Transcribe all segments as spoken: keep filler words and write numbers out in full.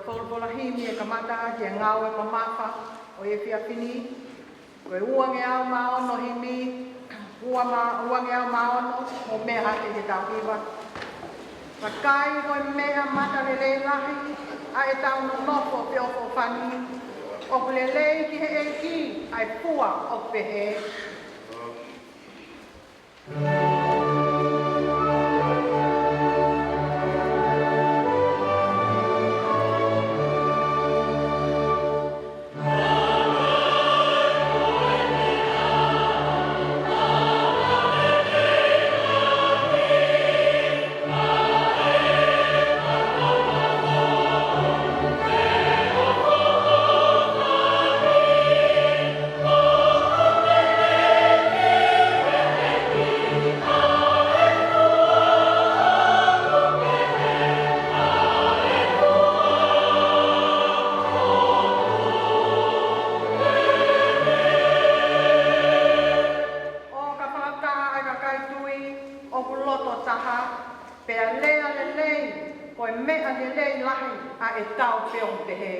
Folofola himi ʻe kamata ʻaki e ngāue mamafa ʻo e efiafi ni. Ko e uangeau mā ono himi, ua mā, uangeau mā ono, mou meʻa hake he tauhiva. Vakai, ko e meʻa matalelei lahi ʻa ʻetau nonofo feʻofoʻofani. ʻOku lelei ki he ʻEiki ʻa e fua ʻoku pehē. ʻO ka fakataha ʻa e kakai tui ʻoku loto taha, pea lea lelei, ko e meʻa lelei lahi ʻa ʻetau feohi pehē.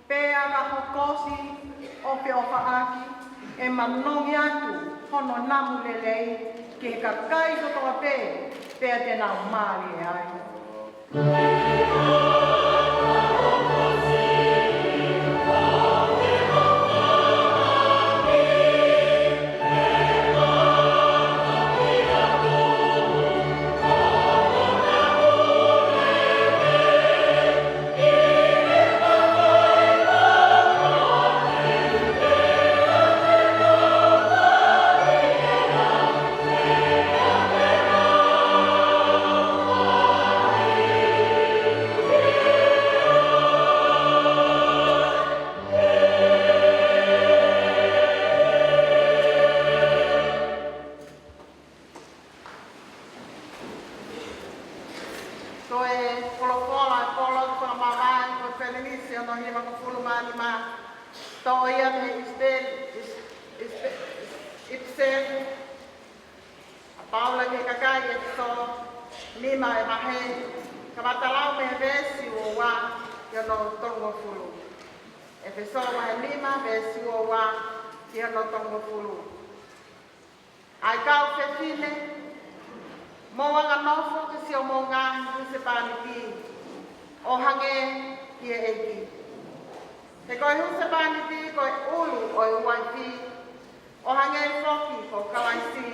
Pea ka hokosi ʻo feʻofaʻaki, ʻe manongi atu hono namu lelei ki he kakai kotoa pē, pea te nau mālie ai. Ko e folofola ʻa e pōlotu fakamavae, ko Filipi, ʻi hono hivangofulu mā nima. Toʻo ia mei he ʻipiseli, ʻis-, ʻis-, ʻipiseli ʻa Paula ki he kakai ʻEfesō, nima e vahe, kamata lau mei he veesi uaua ki hono tolungofulu. ʻEfesō vahe nima, veesi uaua ki hono tolungofulu. ʻA e kau fefine, mou anganofo ki siʻomou ngaahi husepāniti, ʻo hangē ki he ʻEiki. He ko e husepāniti ko e ʻulu ʻo e uaifi, ʻo hangē foki ko Kalaisi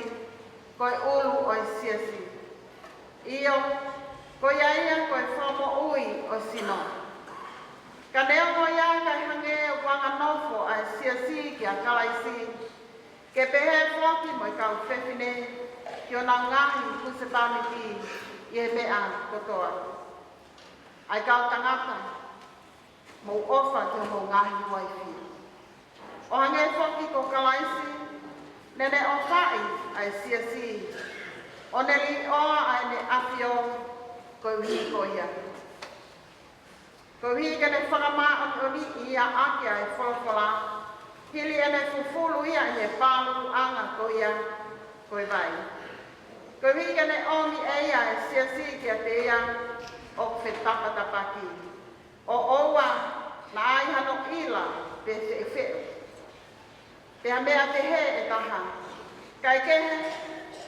ko e ʻulu ʻo e siasi. ʻIo, ko ia ia ko e fakamoʻui ʻo e sino. Ka neongo ia, kae hangē ʻoku anganofo ʻa e siasi kia Kalaisi, ke pehē foki mo e kau fefine, ki honau ngaahi husepāniti ʻi he meʻa kotoa. ʻA e kau tangata, mou ʻofa ki homou ngaahi uaifi, ʻo hangē foki ko Kalaisi naʻa ne ʻofaʻi ʻa e siasi, ʻo ne liʻoa ʻa ʻene ʻafio koeʻuhi ko ia, koeʻuhi ke ne fakamāʻoniʻoniʻi ia ʻaki ʻa e folofola, hili ʻene fufulu ia ʻi he pāluluʻanga ko ia ko e vai, koeʻuhi ke ne ʻomi ʻe ia ʻa e siasi kiate ia ʻoku fetapatapaki. ʻO ʻoua naʻa ʻi ai hano ʻila pe feʻufeʻu, pe ha meʻa pehē ʻe taha, kae kehe,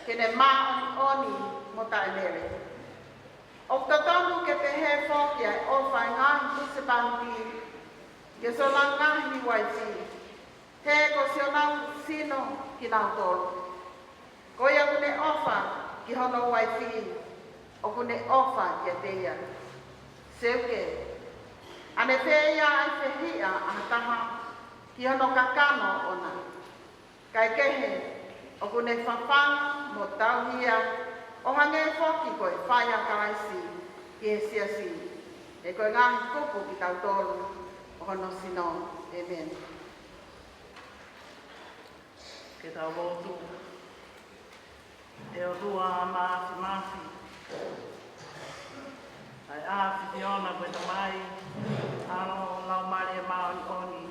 ke ne māʻoniʻoni mo taʻelele. ʻOku totonu ke pehē foki ʻa e ʻofa ʻa e ngaahi husepāniti ki siʻonau ngaahi uaifi, he ko siʻonau sino kinautolu. Ko ia ʻoku ne ʻofa ki hono uaifi, ʻoku ne ʻofa kiate ia. Seuke, ʻa ne fēia ʻa e fehiʻa ʻa ha taha ki hono kakano ʻoʻona? Kae kehe, ʻoku ne fafanga mo tauhi ia ʻO hangē foki ko e fai ʻa Kalaisi ki he siasi, he ko e ngaahi kupu kitautolu ʻo hono sino. ʻĒmeni. Ke tau lotu. ʻE ʻOtua Māfimafi, ʻa e ʻAfiona ko e Tamai, ʻAlo, Laumālie Māʻoniʻoni,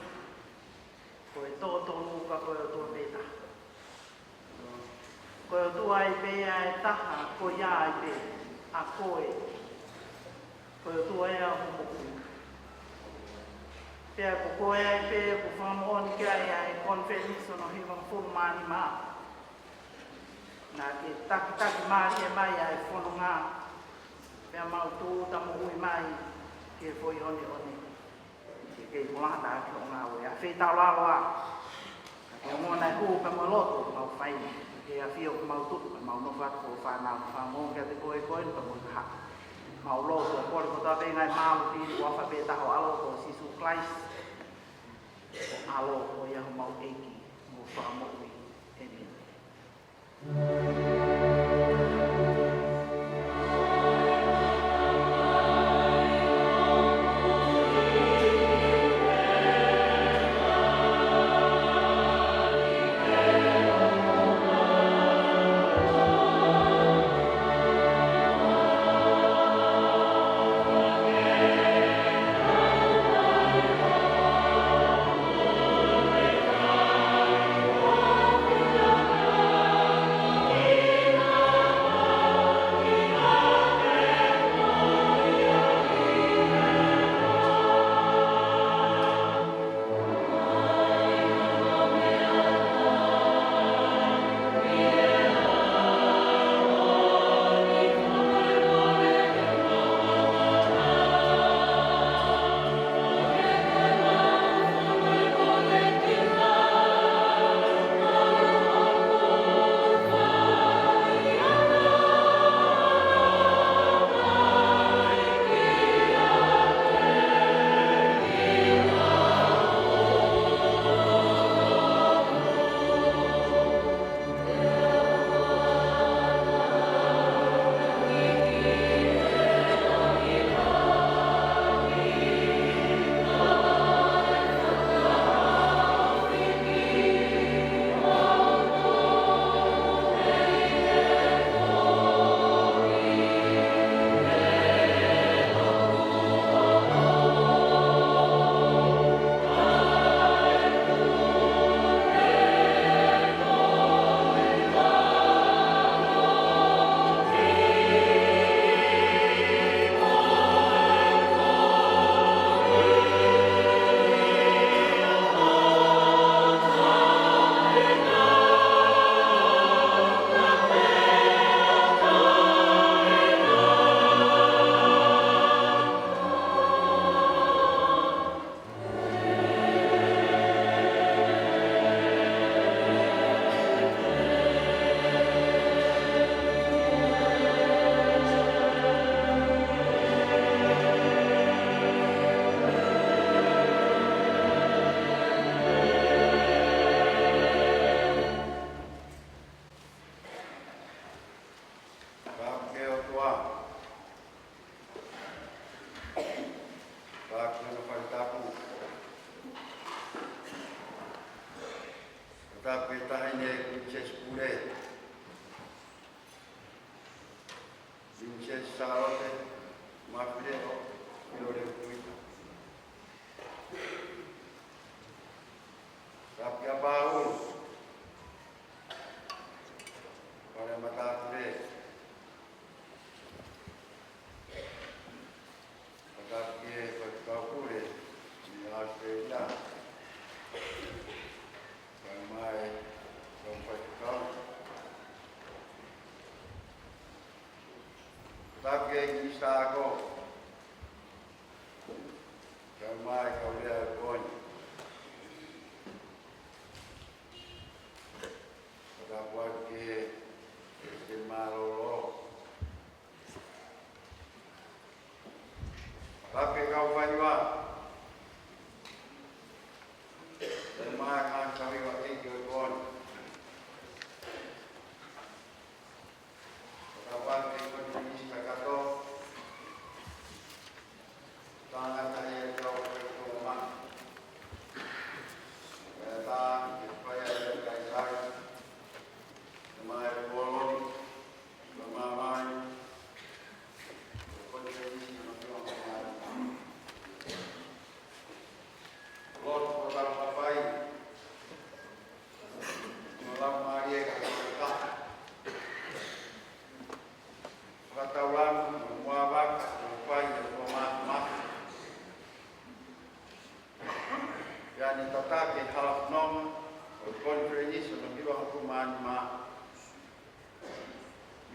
ko e totonu ka ko e ʻOtua pē taha. Ko e ʻOtua ai pē ʻa e taha, ko ia ai pē, ʻa koe. Ko e ʻOtua ʻa hoʻo moʻui. Pea ko koe ai pē ʻoku fakamoʻoni ki ai ʻa e konifelenisi hono hivangofulu mā nima. Naʻa ke takitaki mālie mai ʻa e fononga. Pea mau tūʻuta moʻui mai ki he foʻi ʻoneʻone. Ke kei kolata ki hoʻo ngāue ʻa e feitaulalo ā. Ka ke ongoʻi naʻe hū pē mo e lotu mau fai. Ke ʻafio ʻoku mau tuʻu, ka mau nofo atu ko e fānau, fakamoʻoni kiate koe, koe, ka mo e kahaʻu. Mau lotu ʻo kole kotoa pē ngaahi mālohi ʻi he huafa pē taha ho ʻAlo ko Sīsū Kalaisi. Ko e ʻAlo, ko ia homau ʻEiki mo e Fakamoʻui. ʻĒmeni. Tapu ki he ʻOtua. Tapu ki hono fale tapu. Tapu ki he Taʻahine Kuini Siaosi Pule, Pilinisesi Sālote Mafileʻo Filoleu Tuita. Tapu kia Paulu, Fale Matāpule. Tapu ki he Faifekau Pule ʻi ʻAositelēlia. Kae ʻumaʻā e kau faifekau. Tapu ki he Minisitā Ako. Kae ʻumaʻā e kau lea ʻo e poini. Tapu atu ki he Palesiteni Mālōlō. Tapu ki he kau faiva. Kae ʻumaʻā e kau faiva ʻeiki ʻo e poini. Tapu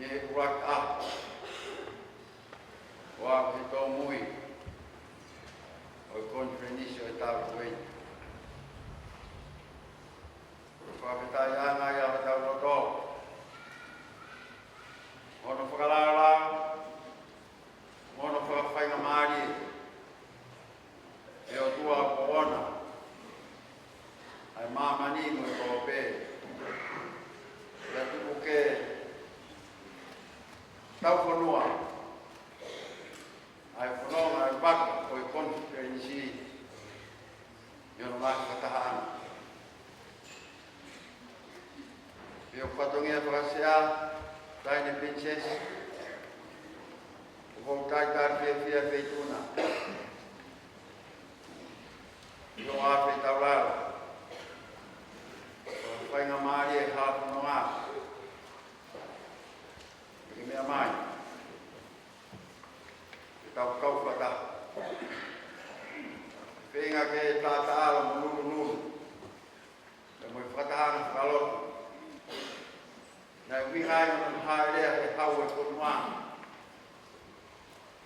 He ʻuluaki ʻaho ʻo aʻu ki he tōmui ʻo e konifelenisi ʻo e taʻu ko eni. Ko e fakafetaʻi ʻanga ia ʻi hotau loto, hono fakalaulauloto, mo hono fakafaingamālie ʻe he ʻOtua ʻoku ʻoʻona ʻa e māmani mo e kope, pea tuku ke tau fonua ʻa e fononga ʻa e vaka ʻo e konifelenisi ʻi hono ngaahi fakatahaʻanga. Pea ʻoku fatongia fakasea, Taʻahine Pilinisesi, ʻoku ou talitali fiefia ʻi he Feituʻu na, ʻi hoʻo afe taulala, ʻo faingamālie ʻa e fononga ke meʻa mai ke tau kau fakataha. Feinga ke taʻataʻalo mo lulululu pea mo e fakatahaʻanga fakalotu naʻe ʻuhinga ai hono hāʻele ʻa e hau ʻo e fonua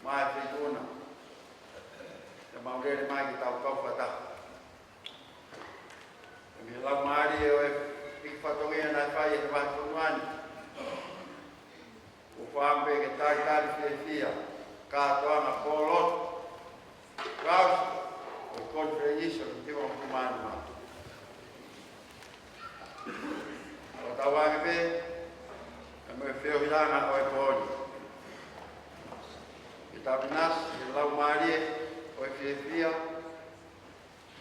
maʻa e Feituʻu na, ke mau lele mai ke tau kau fakataha. Pea mei he laumālie ʻo e fatongia naʻe fai ʻe he vahefonua ni, ʻoku ou fakaʻamu pē ke talitali fiefia kātoanga pōlotu, kau ʻo e konifelenisi ʻo e Tima Kumani Matu. ʻO tau ʻoange pē ʻa e feohilanga ʻo e pō ni, ke tau ʻinasi ʻi he laumālie ʻo e fiefia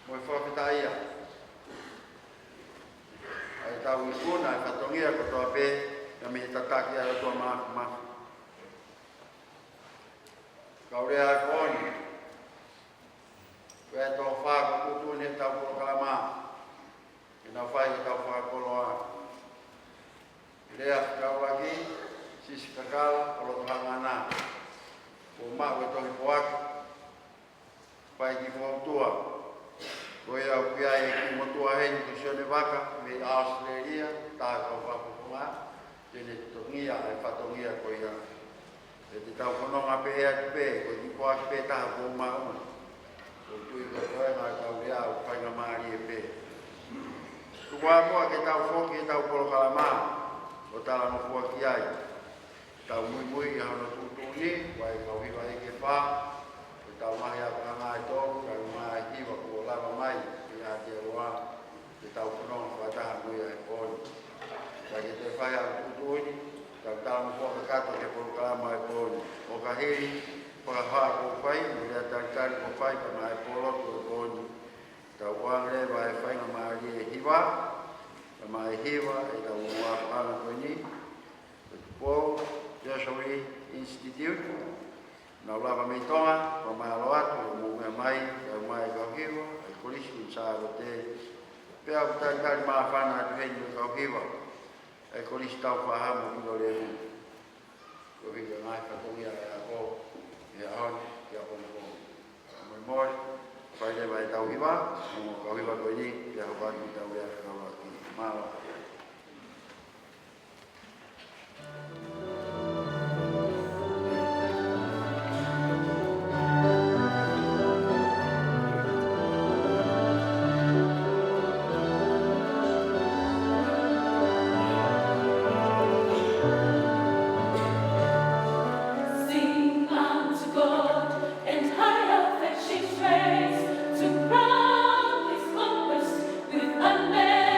mo e fakafetaʻia, ʻa ʻetau ikuna ʻa e fatongia kotoa pē, ʻa ia mei he tataki ʻa e ʻOtua Māfimafi. Kau lea ʻa e pō ni, ko e tō fā ko e tuʻutuʻuni ʻetau polokalama ke nau fai hotau fakakoloa. Lea fakaʻuluaki, Sisi Kakala ʻo Lotohangana, kuo maʻu e tohi poaki, fai ki Foutua. Ko ia ʻoku ʻi ai e kiʻi motuʻa heni ko Sione Vaka mei ʻAositelēlia, taha ʻo e kau fakafofonga, te ne totongi ʻa e fatongia ko ia. Pea te tau fononga pē atu pē, ko e kiʻi poaki pē taha kuo maʻu. ʻOku ou tui ko e toenga ʻetau lea ʻoku faingamālie pē. Tuku ā muʻa ke tau foki ʻetau polokalama ʻo talangofua ki ai. Tau muimui ʻi hono tuʻutuʻuni ʻa e kau hiva ʻEiki ʻe fā, ʻetau ngaahi ʻapiako ʻe tolu, kae ʻumaʻā e hiva kuo lava mai ʻi Aotearoa, ke tau fononga fakataha mo ia he pō ni. Kae kehe, fai ʻa e tuʻutuʻuni, tau talangofua kakato ki he polokalama ʻo e pō ni. ʻO ka hili, fakahā kuo fai, mo e lea talitali kuo fai, pea maʻa e pōlotu ʻo e pō ni, tau ʻoange leva e faingamālie ʻe hiva, pea maʻa e hiva ʻetau ʻapiako ko eni, ko e Tupou Tertiary Institute, nau lava mei Tonga, ʻoku mau mālō atu hoʻomou meʻa mai, kae ʻumaʻā e kau hiva ʻa e Kolisi ʻIni Sālote, pea ʻoku talitali māfana atu heni mo e kau hiva ʻa e Kolisi Taufaʻāhau mo Pilolevu. Ko e hiki ngaahi fatongia ʻa e ako ʻi he ʻaho ni ki he ʻapongipongi. Molemole, fai leva ʻetau hiva, mo e kau hiva ko eni, pea hoko atu ʻetau lea fakaʻuluaki. Mālō. Sing unto God and high up fetch his praise, to crown his conquest with unmerited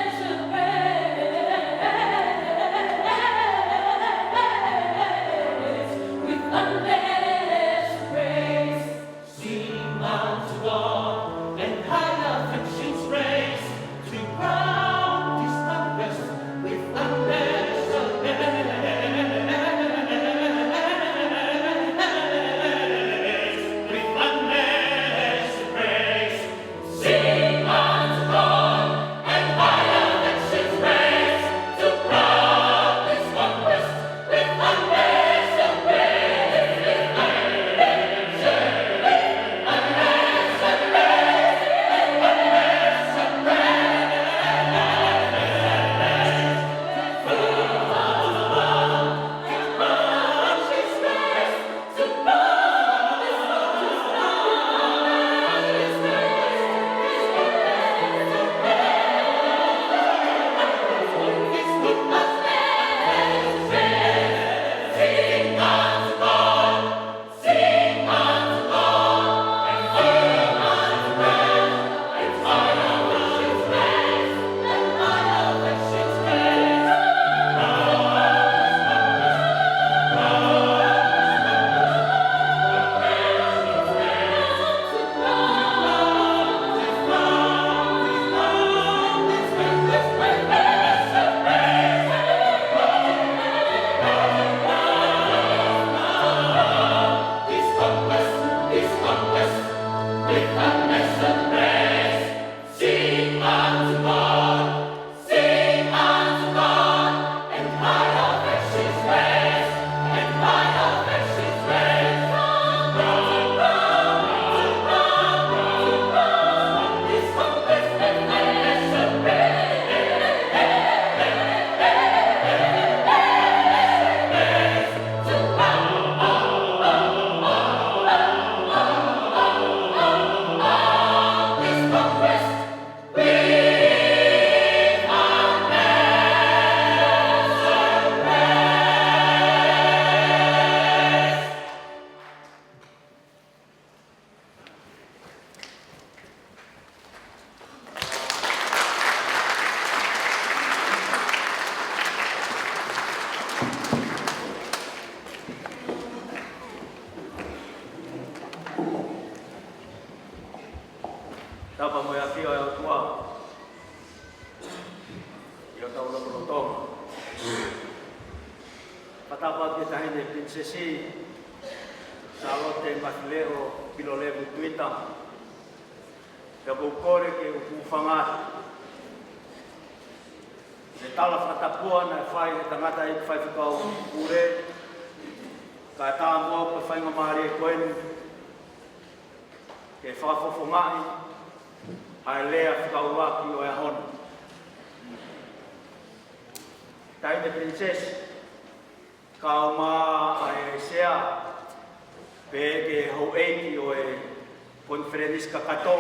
Lotolotonga. Fakatapu ki he Taʻahine Pilinisesi Sālote Mafileʻo Pilolevu Tuita. Pea ʻoku ou kole ke u hūfanga atu he tala fakatapu naʻe fai ʻe he tangataʻeiki faifekau pule, kae ʻatā mo au e faingamālie ko eni ke fakafofongaʻi ʻa e lea fika ʻuluaki ʻo e ʻaho ni. Taʻahine Pilinisesi, kae ʻumaʻā ʻa e Sea, pea ki he houʻeiki ʻo e konifelenisi kakato,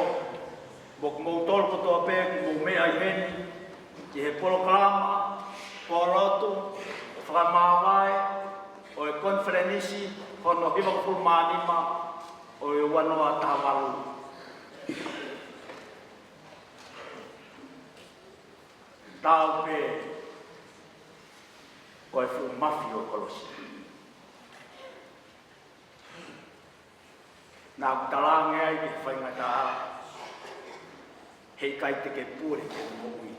mo kimoutolu kotoa pē ʻoku mou meʻa ʻi heni ki he polokalama, pōlotu, fakamāvae ʻo e konifelenisi hono hivangofulu mā nima ʻo e ua noa taha valu. Tau pē ko e fuʻu mafi ʻo e kolosi. Naʻa ku talaange ai ki he faingataʻa, heʻikai te ke pule ki he moʻui.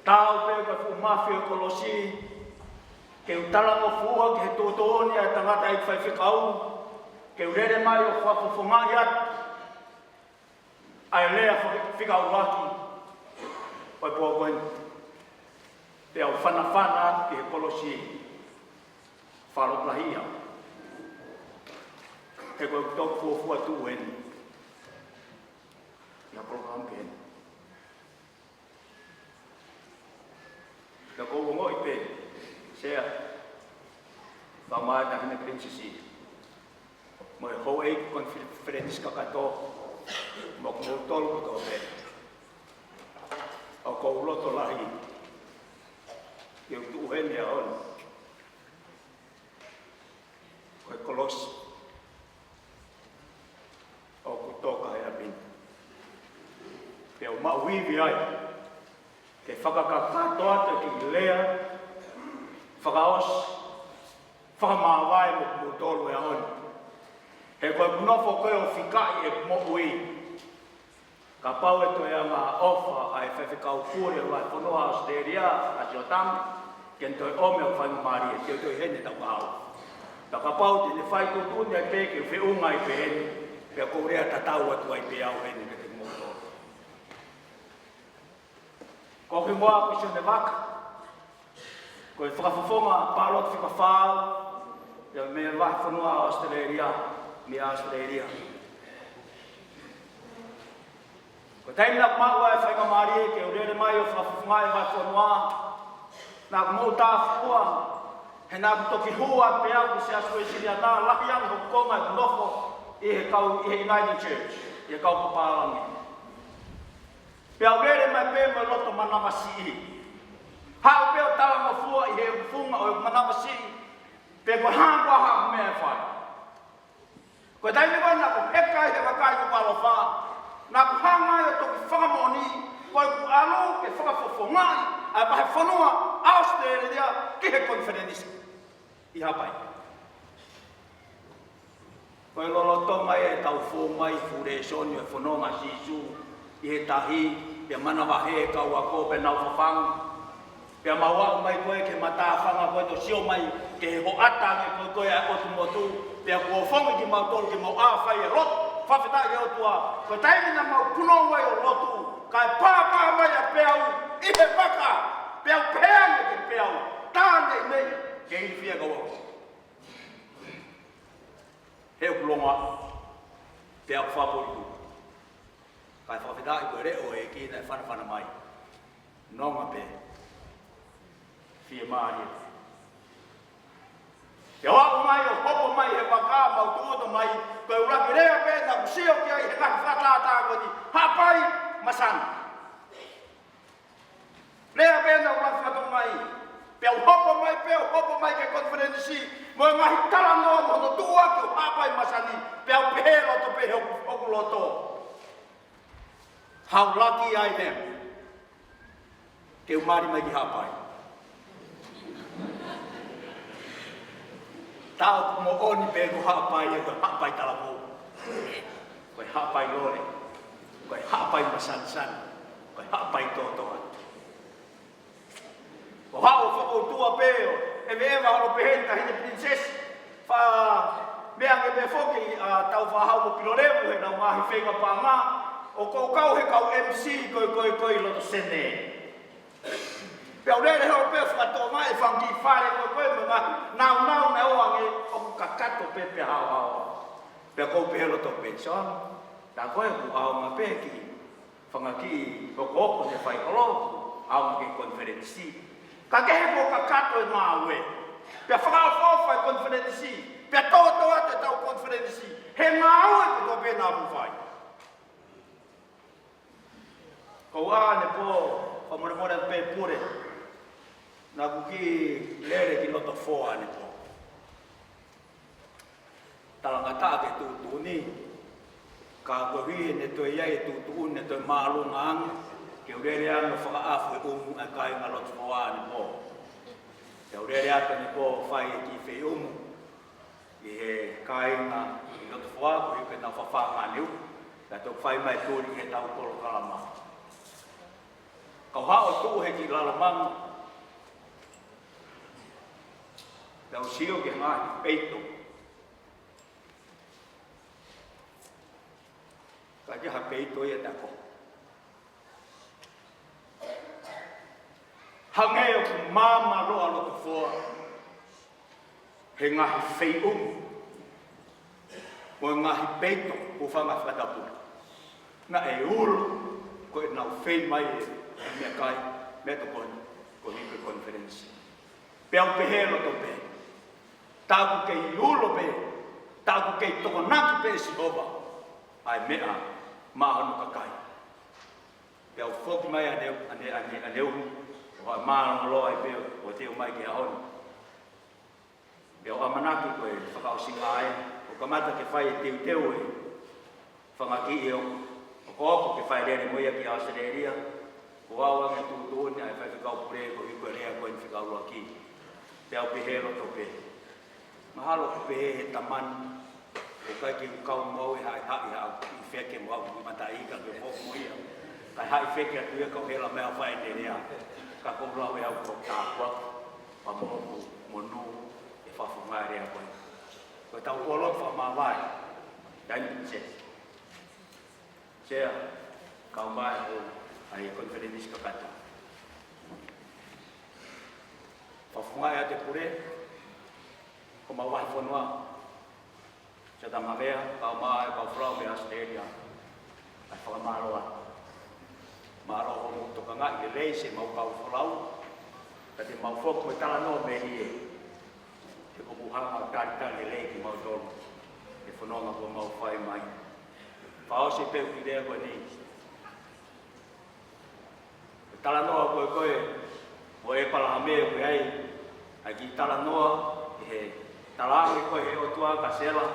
Tau pē ko e fuʻu mafi ʻo e kolosi, ke u talangofua ki he tuʻutuʻuni ʻa e tangataʻeiki faifekau, ke u lele mai ʻo fakafofongaʻi atu ʻa e lea fika ʻuluaki ʻo e pō ko eni. Pea u fanafana atu ki he kolosi, fakalotolahi ia. He ko e toki fuofua tuʻu eni ʻi ha polokalama pehē ni. Pea ʻoku ou ongoʻi pē, Sea, kae ʻumaʻā e Taʻahine Pilinisesi, mo e houʻeiki konifelenisi kakato, mo kimoutolu kotoa pē, ʻoku ou loto lahi ke u tuʻu heni he ʻaho ni. Ko e kolosi ʻoku toka he ʻapi ni. Pea u maʻu ivi ai ke fakakakato atu e kiʻi lea fakaʻosi, fakamāvae mo kimoutolu he ʻaho ni. He ko ʻeku nofo ko ē ʻo fikaʻi ʻeku moʻui. Kapau ʻe toe angaʻofa ʻa e faifekau pule ʻo e vahefonua ʻAositelēlia, ʻa Siotami, ke ne toe ʻomi ʻa e faingamālie, te u toe ʻi heni he taʻu kahaʻu. Ka kapau te ne fai tuʻutuʻuni ai pē ke u feʻunga ai pē heni, pea ʻoku ou lea tatau atu ai pē au heni kiate kimoutolu. Ko hoku hingoa ko Sione Vaka. Ko e fakafofonga pāloti fika fā au, ia mei he vahefonua ʻAositelēlia, mei ʻAositelēlia. Ko e taimi naʻa ku maʻu ai e faingamālie ke u lele mai ʻo fakafofongaʻi e vahefonua, naʻa ku moʻutāfua, he naʻa ku toki hū atu pē au ki Siasi Uēsiliana, lahi ange hoku konga ʻeku nofo ʻi he kau, ʻi he Uniting Church, ʻi he kau papālangi. Pea u lele mai pē mo e loto manavasiʻi. Haʻu pē ʻo talangofua ʻi he funga ʻo e manavasiʻi, pe ko e hā koā haʻaku meʻa ʻe fai. Ko e taimi ko ē naʻa ku heka ai he kakai ʻoku ou ʻaloʻofa, naʻa ku hanga ai ʻo toki fakamoʻoni, ko ʻeku ʻalu ke fakafofongaʻi ʻa e vahefonua ʻAositelēlia ki he konifelenisi ʻi Haʻapai. Ko e lolotonga ia ʻetau fou mai he fuʻu lēsoni ʻo e fononga ʻa Sīsū ʻi he tahi, pea manavahē e kau ako pea nau fafangu. Pea mau aʻu mai ko ē ki he matāfanga ko ē ʻo sio mai ki he hoʻata ange ko ē ko ē ʻa e ʻotu motu, pea kuo ofongi kimautolu ke mau ʻā ʻo fai e lotu, fakafetaʻi ki he ʻOtua. Ko e taimi naʻa mau punou ai ʻo lotu, kae pāpā mai ʻa Peau ʻi he vaka, pea u pehē ange kia Peau, tā neʻineʻi ke ilifia e kau ako. He ʻoku longo, pea ʻoku fakapoʻuli. Kae fakafetaʻi ko e leʻo ʻo e ʻEiki naʻe fanafana mai. Nonga pē. Fiemālie. Pea u aʻu mai ʻo hopo mai he vaka, mau tuʻu atu mai, ko e ʻuluaki lea pē naʻa ku sio ki ai he ngaahi fakatātā ko eni, Haʻapai Masani. Lea pē naʻa ku laka fakatokangaʻi. Pea u hopo mai, pea u hopo mai ki he konifelenisi, mo e ngaahi talanoa mo hono tuʻuaki ʻo Haʻapai Masani, pea u pehē loto pē hoku, hoku loto, How lucky I am ke u mali mai ki Haʻapai. Tā ʻoku moʻoni pē ko Haʻapai, ʻe ko Haʻapai talavou, ko e Haʻapai lole, ko e Haʻapai masanisani. Ko e haʻapai toto atu. ʻO haʻu ʻo fakautua pē ʻo ʻeveʻeva holo pehē ni, Taʻahine Pilinisesi. Fa meʻa ange pē foki ʻa Tāufaʻāhau mo Pilolevu heʻenau ngaahi feinga paʻanga, ʻo kau kau he kau M C ko ē, ko ē, ko ē ʻi loto Senē. Pea u lele holo pē ʻo fakatoʻo mai e fanga kiʻi fale ko ē, ko ē mo e ngaahi nāunau naʻe ʻoange, ʻoku kakato pē pea haohaoa. Pea ʻoku ou pehē loto pē, Sione, tā ko ē ʻoku ʻaonga pē ki he fanga kiʻi hokohoko ne fai holo, ʻaonga ki he konifelenisi. Ka kehe kuo kakato e ngāue. Pea fakaʻofoʻofa e konifelenisi. Pea tōtō atu ʻetau konifelenisi he ngāue kotoa pē naʻa mou fai. Ko ʻanepō, fakamolemole pē Pule, naʻa ku kiʻi lele ki loto foa ʻanepō. Talangataʻa ki he tuʻutuʻuni, ka koeʻuhi he naʻe toe ʻi ai e tuʻutuʻuni naʻe toe māʻolunga ange, ke u lele ange ʻo fakaʻafu e ʻumu ʻa e kāinga loto foa ʻanepō. Ke u lele atu ʻanepō ʻo fai e kiʻi feʻumu ʻi he kāinga ʻi loto foa koeʻuhi ke nau fafanga ʻaneuhu, ka toki fai mai tuli ki heʻetau polokalama. Kau haʻu ʻo tuʻu he kiʻi lalo manu, pea u sio ki he ngaahi peito. Ka ʻikai ha peito ia ʻe taha. Hangē ʻoku māmāloa loto foa he ngaahi feʻumu mo e ngaahi peito kuo fanga fakatapuna. Naʻe ulo ko ʻenau fei mai e meʻakai, meʻatokoni, koeʻuhi ko e konifelenisi. Pea u pehē loto pē, tā ʻoku kei ulo pē, tā ʻoku kei tokonaki pē ʻe Sihova ʻa e meʻa maʻa hono kakai. Pea u foki mai ʻaneu, ʻane, ʻane, ʻaneuhu, ʻo haʻu mālōlō ai pē ʻo teu mai ki he ʻaho ni. Pea u ʻamanaki ko e fakaʻosinga ē, ʻo kamata ke fai e teuteu e fanga kiʻi ʻoku, ʻoku, ʻoku ke fai lele mo ia ki ʻAositelēlia, ko au ange tuʻutuʻuni ʻa e faifekau pule koeʻuhi ko e lea ko eni fika ʻuluaki. Pea u pehē loto pē, mahalo ʻoku pehē he tamani, ʻoku ʻikai ke u kau mo au ʻi he haʻihaʻi haʻaku kiʻi feke mo au kiʻi mataʻi ika ke foki mo ia. Kae haʻi feke atu ia kau hela mai ʻo fai ʻene lea. Ka ʻoku ou lau ʻe au ko e tāpuaki, pea mo hoku monū ʻe fakafofongaʻi e lea ko ē. Ko ʻetau polo fakamāvae, Taʻahine Pilinisesi. Sea, kau mai ʻo ʻai e konifelenisi kakato. Fakafofongaʻi atu e pule, ko homau vahefonua, Sea Tamavea, kau mai e kau folau mei ʻAositelēlia, ʻai fakamālō atu. Mālō hoʻomou tokangaʻi lelei siʻemau kau folau, ka te mau foki mo e talanoa melie. He ʻoku mou hanga ʻo talitali lelei kimautolu he fononga kuo mau fai mai. Fakaʻosi pē ʻeku kiʻi lea ko eni. Ko e talanoa ko ē ko ē mo ʻĒpalahame, ʻoku ʻi ai ʻa e kiʻi talanoa ʻi he talaange ko ē ʻe he ʻOtua kia Sela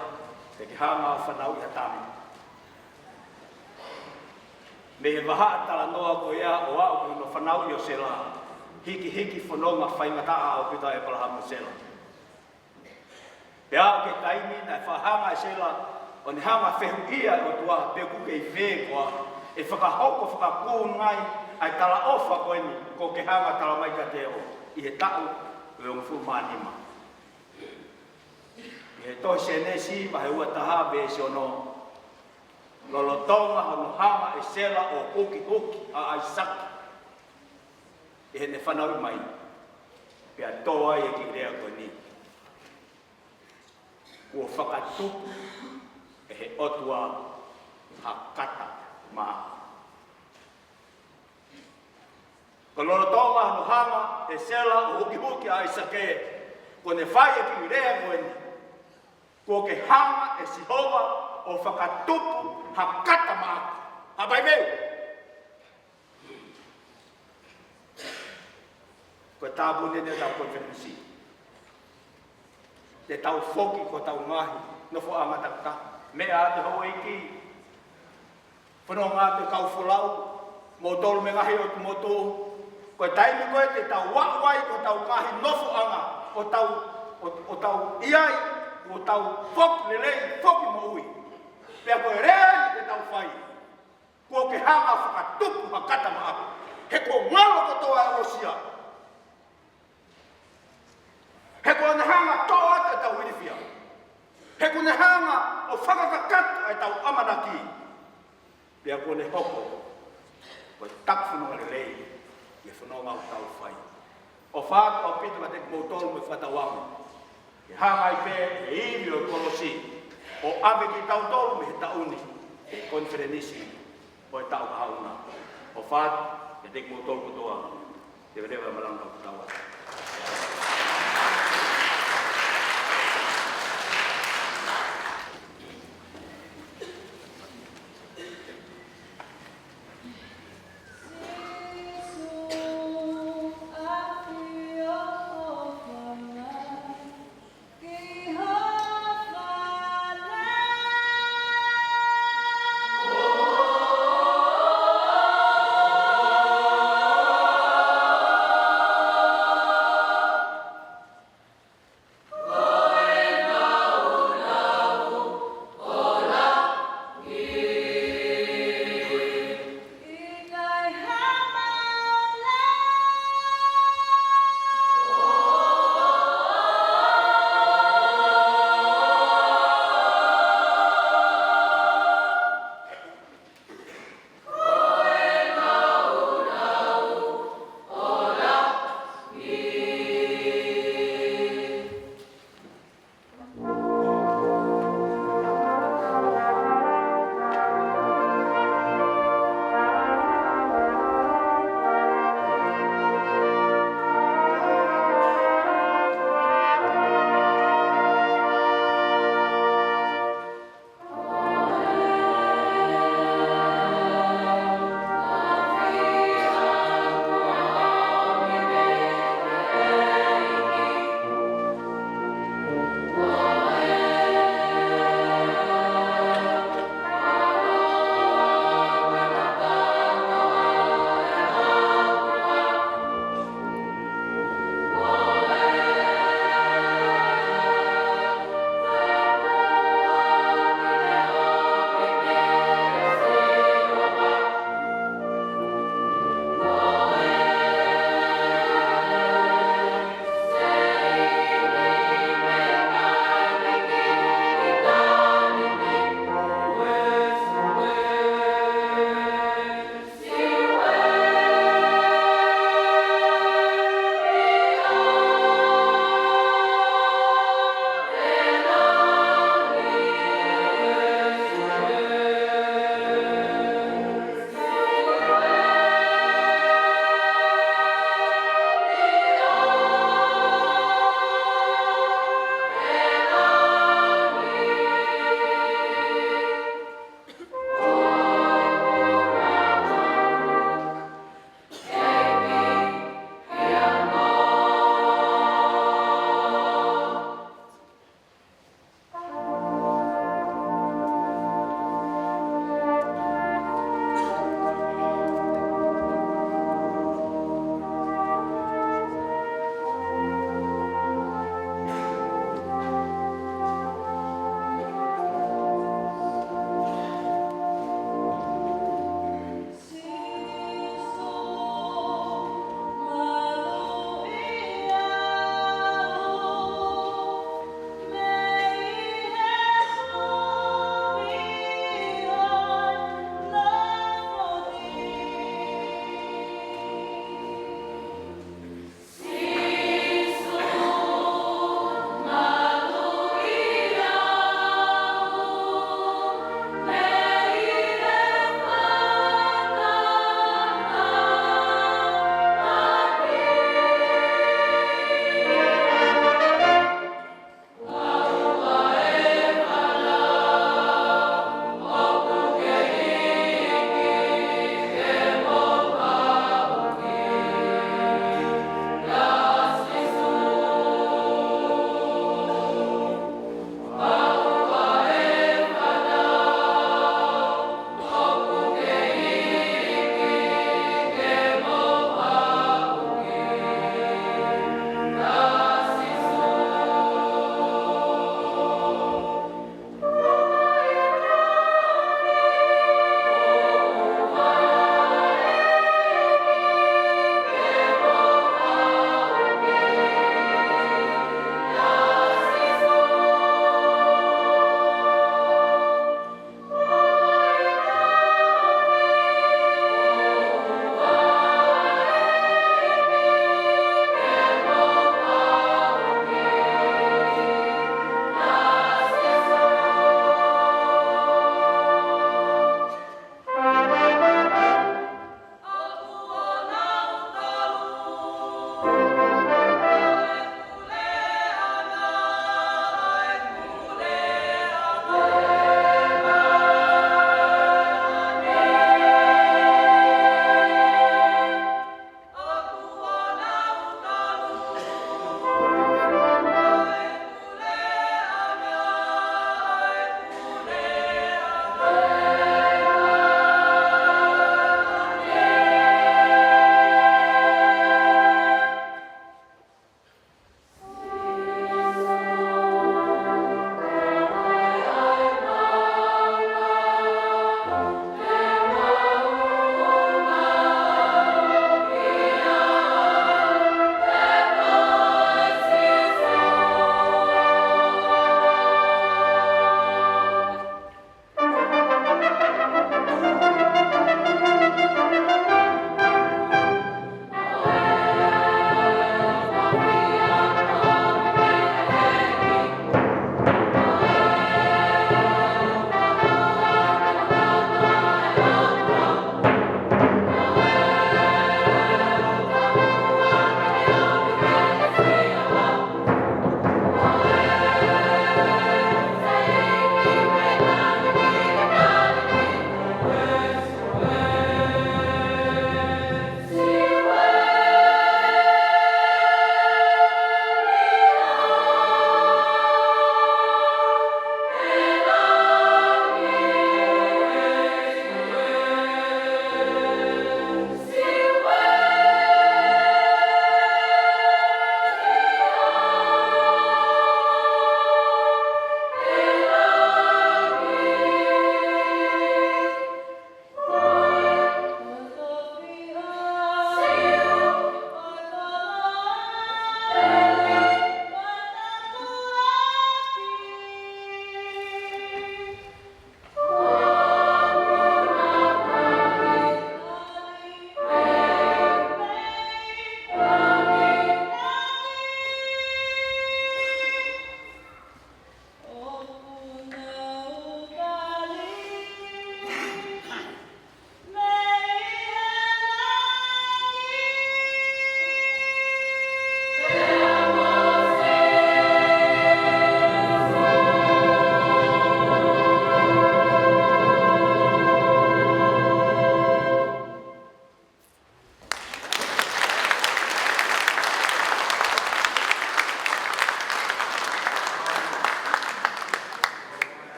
ke ke hanga ʻo fanauʻi ha tama. Mei he vahaʻa talanoa ko ia ʻo aʻu ki hono fanauʻi ʻo Sela, hikihiki fononga faingataʻa ʻaupito ʻa ʻĒpalahame mo Sela. Pea aʻu ki he taimi naʻe fakahanga ʻe Sela ʻo ne hanga ʻo fehuʻia e ʻOtua pe ʻoku kei fē koā ʻe fakahoko fakakū nai ʻa e talaʻofa ko eni kuo ke hanga ʻo tala mai kiate au ʻi he taʻu ʻe hongofulu mā nima. ʻI he tohi Sēnesi vahe ua taha veesi ono, lolotonga hono hanga ʻe Sela ʻo hukihuki ʻa ʻAisake ʻi heʻene fanauʻi mai, pea tō ai e kiʻi lea ko eni: Kuo fakatupu ʻe he ʻOtua ha kata maʻaku. Ko e lolotonga hono hanga ʻe Sela ʻo hukihuki ʻa ʻAisake, kuo ne fai e kiʻi lea ko eni: Kuo ke hanga ʻe Sihova ʻo fakatupu ha kata maʻaku. Haʻapai pē. Ko e tāpuni eni ʻetau konifelenisi. Te tau foki ki hotau ngaahi nofoʻanga takitaha. Meʻa atu houʻeiki, fononga atu e kau folau, moutolu mei he ngaahi ʻotu motu. Ko e taimi ko ē te tau aʻu ai ki hotau ngaahi nofoʻanga, ʻo tau, ʻo, ʻo tau ʻi ai, ʻo tau foki lelei, foki moʻui. Pea ko e lea eni te tau fai. Kuo ke hanga ʻo fakatupu ha kata maʻaku. He kuo ngalo kotoa e ʻosi ia. He kuo ne hanga ʻo toʻo atu ʻetau ilifia. He kuo ne hanga ʻo fakakakato ʻetau ʻamanaki. Pea kuo ne hoko ko e taku fononga lelei ʻi he fononga ʻoku tau fai. ʻOfa atu ʻaupito kiate kimoutolu mo e fakatauange ke hanga ai pē ʻe he ivi ʻo e kolosi ʻo ʻave kitautolu mei he taʻu ni ki he konifelenisi ʻo e taʻu kahaʻu na. ʻOfa atu kiate kimoutolu kotoa. Leveleva e malanga ʻoku tau ʻi ai.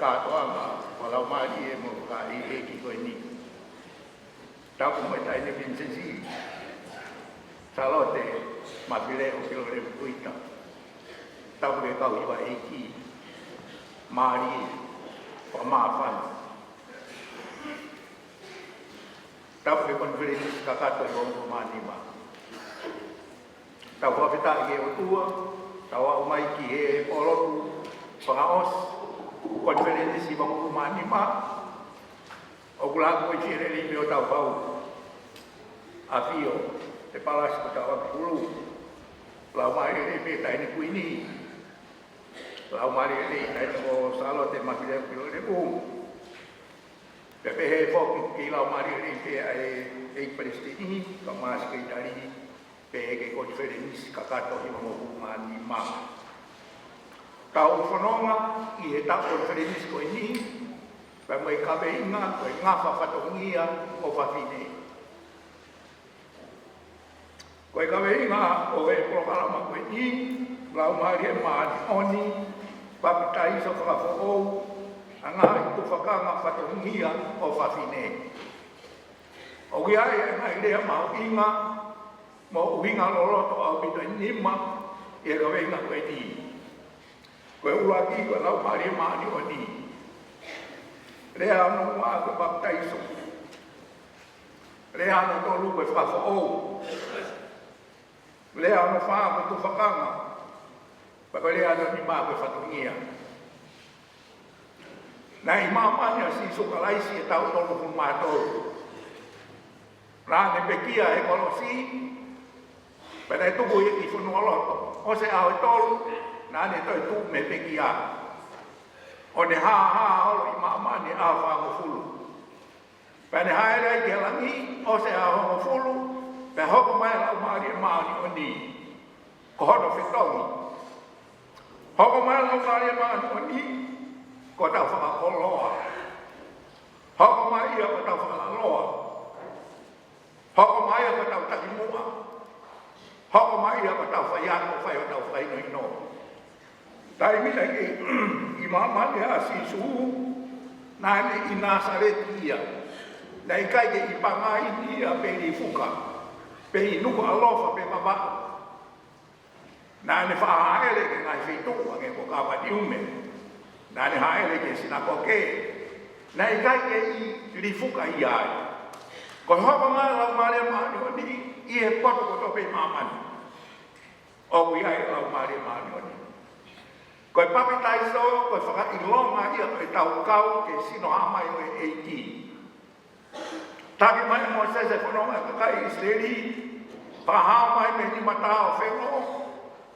kātoanga ʻo e laumālie mo e kakai ʻi he ʻeiki ko eni. Tapu mo e taʻahine Pilinisesi Sālote Mafileʻo Pilolevu Kuita. Tapu ki he kau hiva ʻeiki mālie, fakamāfana. Tapu ki he Konifelenisi Kakato hivangofulu mā nima. Tau fakafetaʻi ki he ʻOtua, tau aʻu mai ki he pōlotu fakaʻosi Konifelenisi hivangofulu mā nima. ʻOku laku ʻi he lelei pē ʻo tau kau ʻafio he palasi ko Tauʻakiʻulu. Laumālie lelei pē taʻahine Kuini. Laumālie lelei taʻahine ko Sālote Mafileʻo Pilolevu. Pea pehē foki ki he laumālie lelei pē ʻa e ʻEiki Palesiteni, kae ʻumaʻā e Sekelitali, pehē ki he Konifelenisi Kakato hivangofulu mā nima. Tau fononga ʻi he taʻu konifelenisi ko eni, pea mo e kaveinga ko e ngafa fatongia ʻo fafine. Ko e kaveinga ʻo e polokalama ko eni, Laumālie Māʻoniʻoni, Papitaiso Fakafoʻou ʻa e Ngaahi Tufakanga Fatongia ʻo Fafine. ʻOku ʻi ai e ngaahi lea mahuʻinga mo e ʻuhinga loloto ʻaupito ʻe nima ʻi he kaveinga ko eni. Ko e ʻuluaki ko e Laumālie Māʻoniʻoni. Lea hono ua ko e papitaiso. Lea hono tolu ko e fakafoʻou. Lea hono fā ko e tufakanga. Pea ko e lea hono nima ko e fatongia. Naʻe ʻi māmani ʻa Sīsū Kalaisi he taʻu tolungofulu mā tolu. Naʻa ne pekia he kolosi, pea ne tuku ia ki fonualoto. ʻOsi e ʻaho ʻe tolu, naʻa ne toe tuʻu mei he pekia, ʻo ne hāhā holo ʻi māmani he ʻaho fāngofulu. Pea ne hāʻele ai ki langi, ʻosi e ʻaho hongofulu, pea hoko mai e Laumālie Māʻoniʻoni ko hono fetongi. Hoko mai e Laumālie Māʻoniʻoni ko hotau fakakoloa. Hoko mai ia ko hotau fakalaloa. Hoko mai ia ko hotau takimuʻa. Hoko mai ia ko hotau faiako, fai hotau fakahinohino. Taimi naʻe ʻi māmani ai ʻa Sīsū, naʻe ʻi Nāsaleti ia. Naʻe ʻikai ke ʻi Pangai ia pe Lifuka, pe ʻi Nukuʻalofa pe Vavaʻu. Naʻa ne faʻa hāʻele ki he ngaahi feituʻu hangē ko Kāpaniume. Naʻa ne hāʻele ki he sinakoke. Naʻe ʻikai ke ʻi Lifuka ia ai. Ko e hoko mai e Laumālie Māʻoniʻoni ʻi he potu kotoa pē ʻi māmani, ʻoku ʻi ai e Laumālie Māʻoniʻoni. Ko e papitaiso, ko e fakaʻilonga ia ʻo ʻetau kau ki he sino hā mai ʻo e ʻEiki. Taki mai ʻe Mōsese e fononga ʻa e kakai ʻIsileli, fakahā mai mei he nima taha ʻo Felo,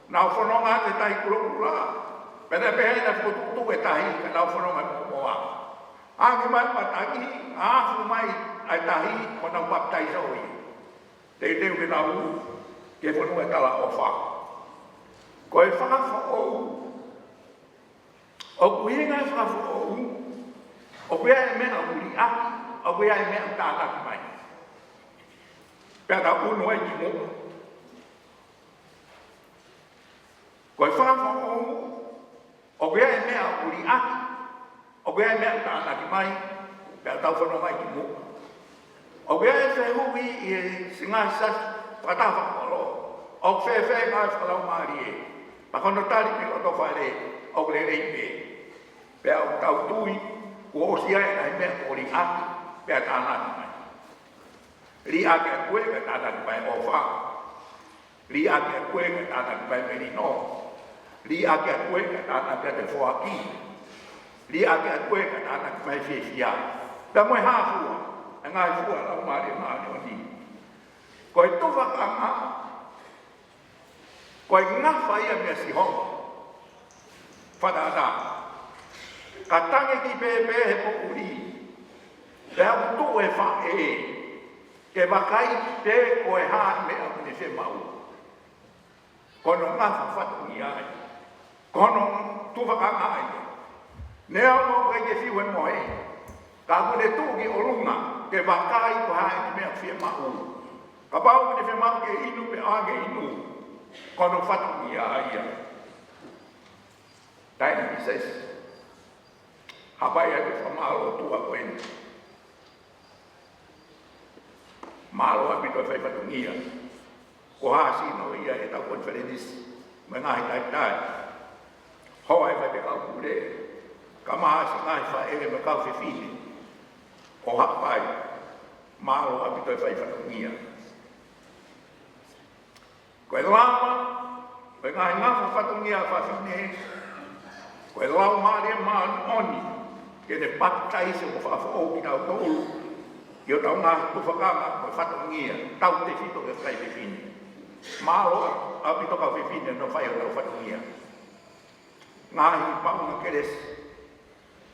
nau fononga ʻi he Tahi Kulokula, pea naʻe pehē naʻe fokotuʻutuʻu e tahi, ka nau fononga ʻi he momoa. Hangē mai e matangi, ʻafu mai ʻa e tahi, ko ʻenau papitaiso ia. Teuteu ke nau ui ki he fonua ʻo e talaʻofa. Ko e fakafoʻou. ʻOku ʻi ai e fakafoʻou, ʻoku ʻi ai e meʻa ʻoku liʻaki, ʻoku ʻi ai e meʻa ʻoku tānaki mai. Pea tau ʻunu ai ki muʻa. Ko e fakafoʻou, ʻoku ʻi ai e meʻa ʻoku liʻaki, ʻoku ʻi ai e meʻa ʻoku tānaki mai, pea tau fononga ai ki muʻa. ʻOku ʻi ai e fehuʻi ʻi he siasi fakataha fakakolo, ʻoku fēfē e ngaahi fakalaumālie? Pea ko hono tali mei lotofale, ʻoku lelei pē. Pea ʻoku tau tui kuo ʻosi ʻi ai e ngaahi meʻa kuo liʻaki pea tānaki mai. Liʻaki ʻa koe kae tānaki mai e ʻofa. Liʻaki ʻa koe kae tānaki mai e melino. Liʻaki ʻa koe kae tānaki mai e foaki. Liʻaki ʻa koe kae tānaki mai e fiefia. Pea mo e hā fua, e ngaahi fua ʻa e Laumālie Māʻoniʻoni. Ko e tufakanga, ko e ngafa ia meia Sihova. Fakatātā, ka tangi ki pēpē he poʻuli, pea ʻoku tuʻu e faʻē ke vakai pe ko e hā e meʻa ʻoku ne fiemaʻu. Ko hono ngafa fatongia ia. Ko hono tufakanga ia. Neongo ʻoku ʻikai ke fiu e mohe, ka ʻoku ne tuʻu ki ʻolunga ke vakai ko e hā e meʻa ʻoku fiemaʻu. Kapau ʻoku ne fiemaʻu ke inu, pea ʻoange inu. Ko hono fatongia ia. Taʻahine Pilinisesi. Hapai atu e fakamālō ʻOtua ko eni. Mālō ʻaupito e fai fatongia. Ko e hā sino ia ʻetau konifelenisi mo e ngaahi talitali. Hoa e faifekau pule, kae ʻumaʻā siʻi ngaahi faʻē mo e kau fefine ʻo Haʻapai. Mālō ʻaupito e fai fatongia. Ko e lava, ko e ngaahi ngafa fatongia fafine, ko e Laumālie Māʻoniʻoni, ke ne papitaiso mo fakafoʻou kitautolu ʻi hotau ngaahi tufakanga mo e fatongia, tautefito ki he kakai fefine. Mālō ʻaupito kau fefine hono fai hotau fatongia. Ngaahi paʻanga kelesi,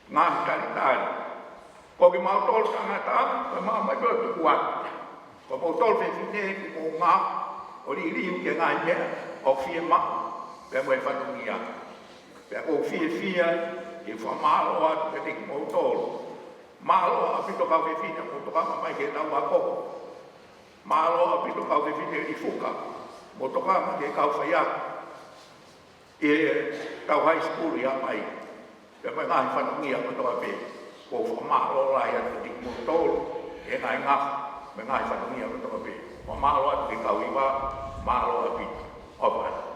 ngaahi talitali. Ko kimautolu tangata, ko e maama ʻoku tuku atu. Ko moutolu fefine, ʻoku mou ngaohi ʻo liliu ki he ngaahi meʻa ʻoku fiemaʻu pea mo e fatongia. Pea ʻoku ou fiefia ke fakamālō atu kiate kimoutolu. Mālō ʻaupito kau fefine, mou tokanga mai ki heʻetau ako. Mālō ʻaupito kau fefine ʻi Fuka, mou tokanga ki he kau faiako ʻi heʻetau high school ʻi Haʻapai, pea mo e ngaahi fatongia kotoa pē. ʻOku ou fakamālō lahi atu kiate kimoutolu he ngaahi ngafa mo e ngaahi fatongia kotoa pē. Fakamālō atu ki he kau hiva, mālō ʻaupito. ʻOfa atu.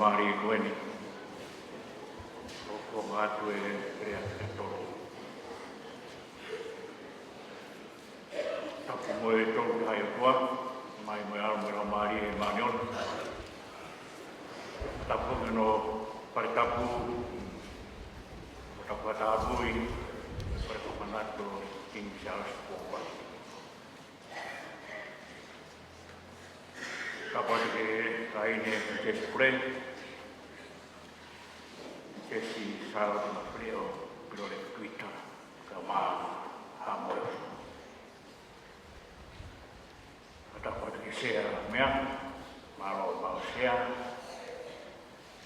Mālie ko eni. ʻOku ou ʻoatu e lea ʻa e tolu. Tapu mo e Tolu Tahaʻi ʻOtua, Tamai mo e ʻAlo mo e Laumālie Māʻoniʻoni. Tapu ki hono fale tapu, ʻo tapu ʻa Tāpui, fale fakamanatu ʻo Kingi Siaosi Kuo Pau. Tapu atu ki he kāinga ʻo Siaosi Pule, Siaosi Sālote Mafileo, Pilole Tuita, kae ʻumaʻā Haʻamoe. Tapu atu ki he Sea, meʻa, mālō ʻemau Sea,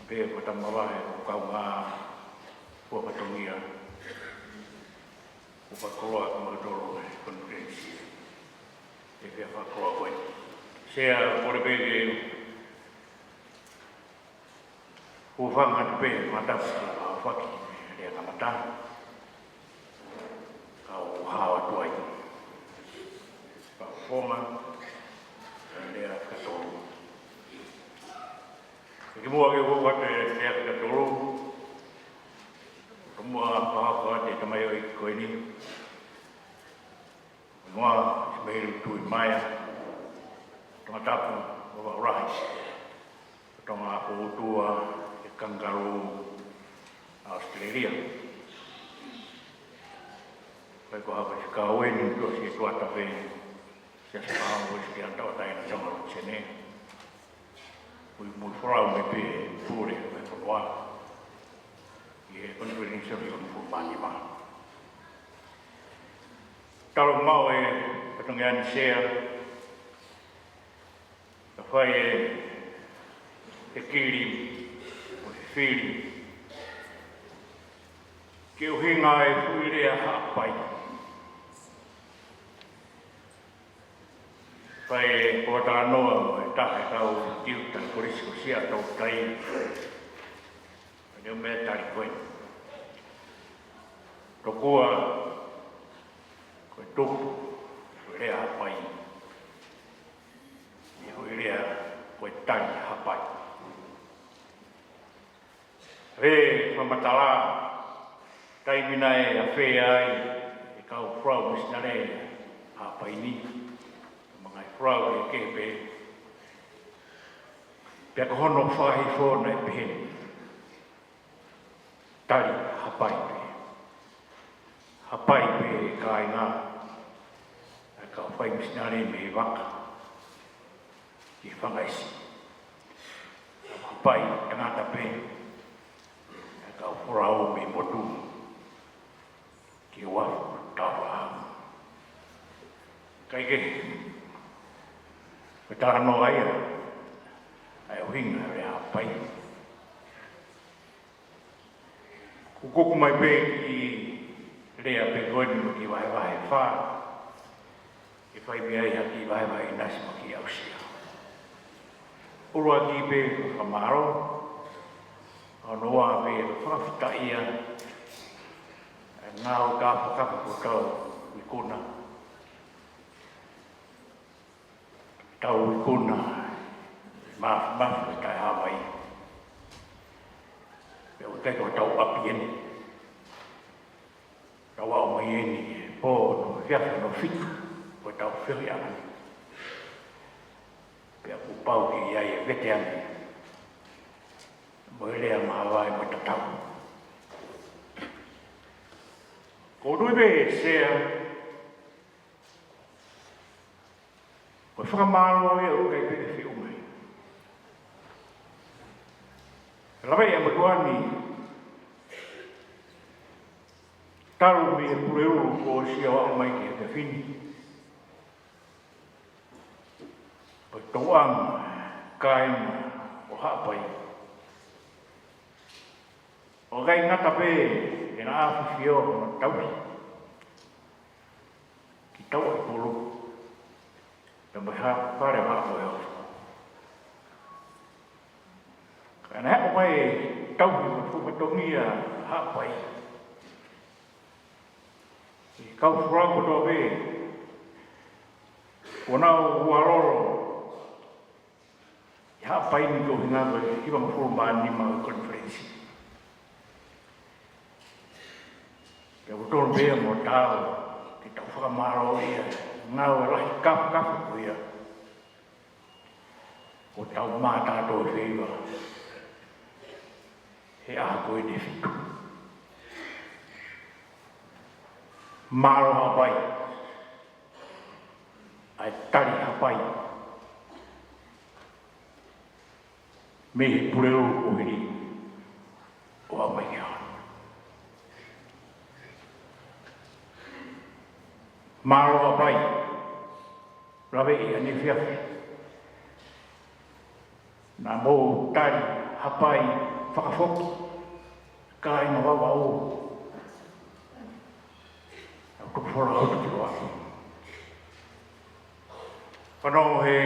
pea mo e tama vahe ʻoku kaungā fua fatongia, ʻoku fakakoloa ʻaki kimautolu he konifelenisi, ʻi he efiafi fakakoloa ko eni. Sea, kole pē ke u hūfanga atu pē he fakatapu ʻa e ʻaofaki, lea kamata. Kau hao atu ai. Kau fonga, lea fakatolu. Kimuʻa ke u ʻoatu e lea fakatolu, tomuʻa fakahoko atu e tamaioʻeiki ko eni. Noa Simeilu Tuʻimaea, Tongatapu, Vavaʻu Lahi, Tongatapu ʻOtua, e Kangaroo, ʻAositelēlia. Kae ko ha faifekau eni, tuʻa si e tuʻa tafe, Siaosi Paʻanga Uesi ke ana tauʻatāina Tonga Lotene. Mui, mui folau mai pē Pule, mai Fonua. ʻI he konifelenisi ʻo e onongofulu mā nima. Talu maʻu e fatongia ni Sea, ka fai e, e kili, ʻo e fili. Ki he ʻuhinga e fuʻu lea Haʻapai. Fai e kōtalanoa mo e taha e kau tiuta Kolisi ko Siaʻatoutai. Pea ne u meʻa tali ko eni. Tokua ko e tupu, ko e lea Haʻapai. ʻI he fuʻu lea ko e tali Haʻapai. He fakamatala, taimi naʻe afea ai e kau folau misinale Haʻapai ni, mo e ngaahi folau kehekehe pē, pea ko hono fakahifo naʻe pehē ni: Tali Haʻapai pē. Haʻapai pē kāinga, ʻa e kau fai misinale mei he vaka ki he fanga ʻesi. Haʻapai tangata pē, ʻa e kau folau mei he motu ki he uafu Tāufaʻāhau. Kae kehe, ko e talanoa ia ʻa e ʻuhinga e lea Haʻapai. Kukuku mai pē ki he lea pē ko eni mo e kiʻi vahevahe ʻe fā, ke fai mei ai ha kiʻi vahevahe ʻinasi mo e kiʻi aʻusia. ʻUluaki pē ko e fakamālō, ʻa hono ua pē ko e fakafetaʻia, ʻa e ngāue kāfakafa kuo tau ikuna. Tau ikuna, mafimafi ʻo taʻehāmai. Pea ʻoku ʻikai ko hotau ʻapi eni. Tau aʻu mai eni, pō hono efiafi hono fitu, ko ʻetau feohiʻanga ni. Pea kuo pau ke ʻi ai e vete ange mo e lea maʻa vai mo e tatau. Ko u tui pē Sea, ko e fakamālō ia ʻoku ʻikai pē ke feʻunga. Lava ia mo tuani, talu mei he Puleʻulu kuo ʻosi ʻo aʻu mai ki he efiafi ni. Ko e tauʻanga kāinga ʻo Haʻapai, ʻoku ʻikai ngata pē ʻena ʻafifio mo tauhi ki Tauʻatāina, pea mo e hā fale maʻa mo e hā. Ka naʻe haʻu mai e tauhi mo e fuʻu fatongia Haʻapai, ʻi he kau folau kotoa pē, kuo nau ʻualolo ʻi Haʻapai ni ko e ʻuhinga ko e hivangofulu mā nima ʻo e konifelenisi. Pea ʻoku totonu pē ia mo taau ke tau fakamālō ia, ngāue lahi kafakafa ko ia ʻoku tau mātā tō feiva he ʻaho ko eni ʻe fitu. Mālō Haʻapai, ʻa e tali Haʻapai mei he Pulelulu kuo hili ʻo aʻu mai ki he ʻaho ni. Mālō Haʻapai, lave ʻi he efiafi. Naʻa mou tali Haʻapai fakafoki, kāinga Vavaʻu, ʻa e tuku folau atu ki Loaki. Fanongo he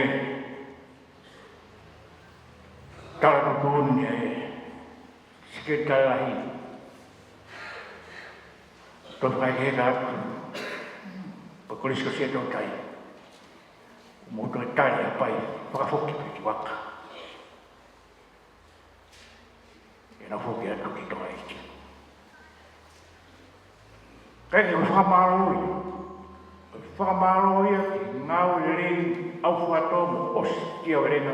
tala tuʻutuʻuni ʻa e Sekelitali Lahi, toe fakaʻekeʻeke atu ko e Kolisi ko Siaʻatoutai, mou toe tali Haʻapai fakafoki ki Vaka. ʻE nau foki atu ki Tonga ʻEiki. Kae ke fakamālō ia. Fakamālō ia ki he ngāue lelei ʻaufakatoa mo ʻosi ʻa e velenga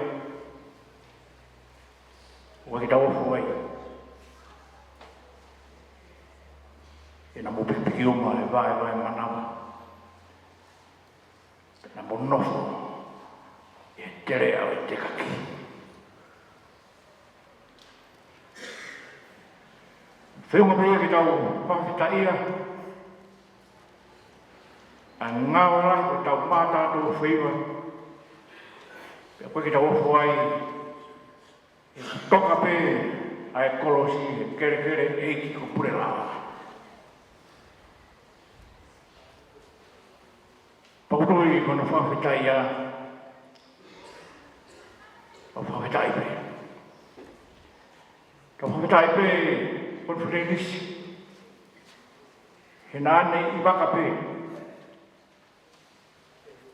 ʻoku ʻikai ke tau ofo ai. ʻE naʻa mou pikipiki uma he vaevae manava. Naʻa mou nofo he teleʻa ʻo e tekaki. Feʻunga pē ia ke tau fakafetaʻia ʻa e ngāue lahi ʻoku tau mātā tō feiva. Pea ʻoku ʻikai ke tau ofo ai, he toka pē ʻa e kolosi he kelekele ʻeiki ko Pulelaʻā. Pea ʻoku ou tui ko hono fakafetaʻia, ʻo fakafetaʻi pē. Tau fakafetaʻi pē konifelenisi he naʻa ne ʻi Vaka pē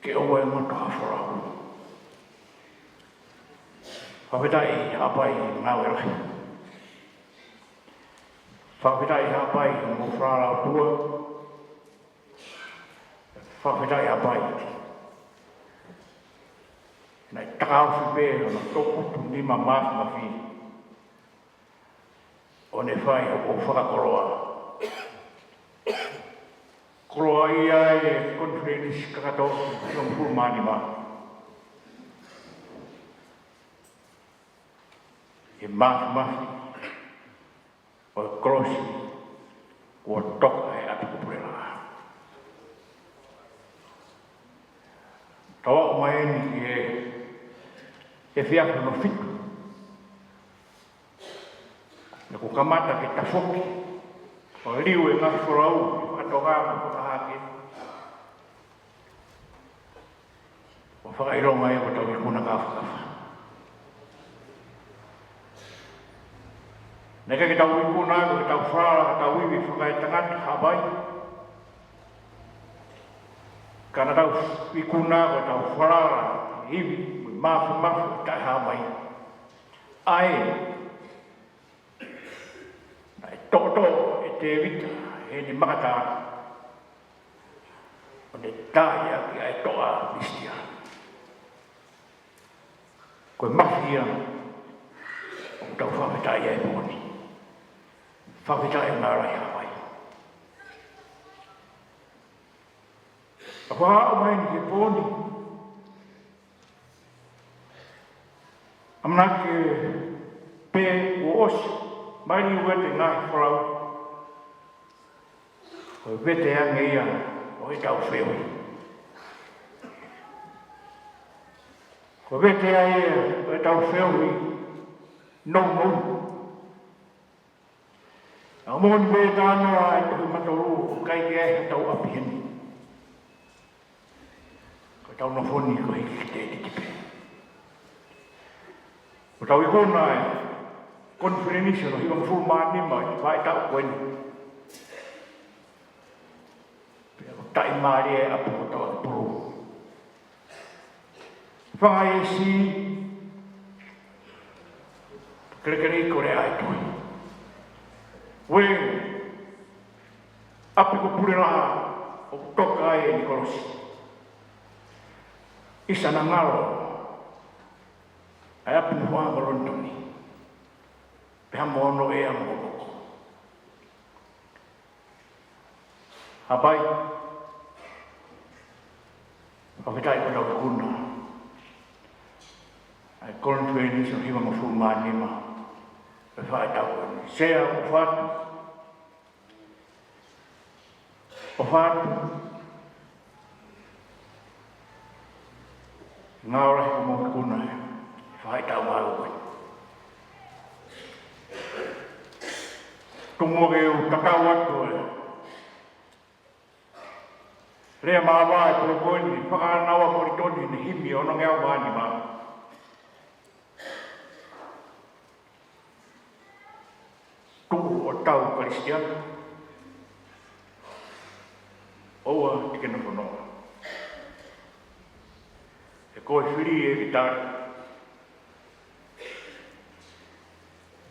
ke ʻoua ʻe ngoto ha folau. Fakafetaʻi Haʻapai ngāue lahi. Fakafetaʻi Haʻapai mo e falala ʻOtua. Fakafetaʻi Haʻapai. Naʻe takaofi pē hono toʻukupu nima māfimafi ʻo ne fai hoʻo fakakoloa. Koloaʻia e konifelenisi kakato hivangofulu mā nima he māfimafi ʻo e kolosi kuo toka he ʻapi ko Pulelaʻā. Tau aʻu mai eni ki he efiafi hono fitu. Naʻa kuo kamata ke tafoki ʻo liliu e ngaahi folau, ʻa Tonga mo Fakahake. ʻO fakaʻilonga ia ko ʻetau ikuna kafakafa. Naʻe ʻikai ke tau ikuna ko ʻetau falala, ko ʻetau ivi fakaetangata Haʻapai. Ka naʻa tau ikuna ko ʻetau falala, ivi, mo e māfimafi ʻo e taʻehāmai. ʻA ē naʻe toʻotoʻo ʻe Tēvita heʻene makatā, ʻo ne taaʻi ʻaki ʻa e toʻa Mīsitia. Ko e māfimafi ia ʻoku tau fakafetaʻi ai he pō ni. Fakafetaʻi ʻa e ngāue lahi Haʻapai. Ka fakaaʻu mai eni ki he pō ni, ʻamanaki pē kuo ʻosi maliu ʻa e ngaahi folau. Ko e vete ange ia ʻo ʻetau feohi. Ko e vete ia ʻo ʻetau feohi nounou. ʻOku moʻoni pē talanoa ʻa e tohi Matolu, ʻoku ʻikai ke ʻi ai haʻatau ʻapi heni. Ko ʻetau nofo ni ko e hiki ki he tētiki pē. Ko ʻetau ikuna e konifelenisi hono hivangofulu mā nima ʻi he faʻahitaʻu ko eni. Pea ʻoku taʻimālie e ʻapi ʻo tau ʻapi pulu. Fanga ʻi he siʻi Kelekele ʻi Kolea ʻi Tohi. Uē, ʻapi ko Pulelaha ʻoku toka ai ʻa e kolosi. ʻI sana ngalo ʻa e ʻapi mo Lonitoni. Pea mo ono ʻea mo koko. Hapai. Fakafetaʻi ko ʻetau ikuna ʻa e konifelenisi ʻo e hivangofulu mā nima ʻo e faʻahitaʻu ko eni. Sea, ʻofa atu. ʻOfa atu. Ngalo lahi kuo mou ikuna ʻi he faʻahitaʻu ngalo ko eni. Tuku muʻa ke u tatau atu ʻa e lea māvae ʻo e puleʻanga ko eni, fakahā naua ʻe Lonitoni ʻi he himi ʻo e onongeau mā nima. Tuʻu ʻo tau Kalisitiane, ʻoua te ke nofo noa. He ko e fili ʻe ke tali,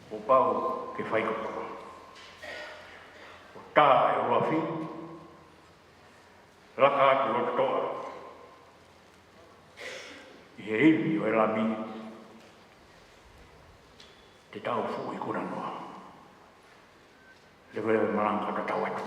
kuo pau ke fai kotoa. ʻO tā ʻa e ʻuluaki, laka atu ʻo toa. ʻI he ivi ʻo e Lami, te tau fuʻu ikuna noa. Leveleva e malanga kae tatau atu.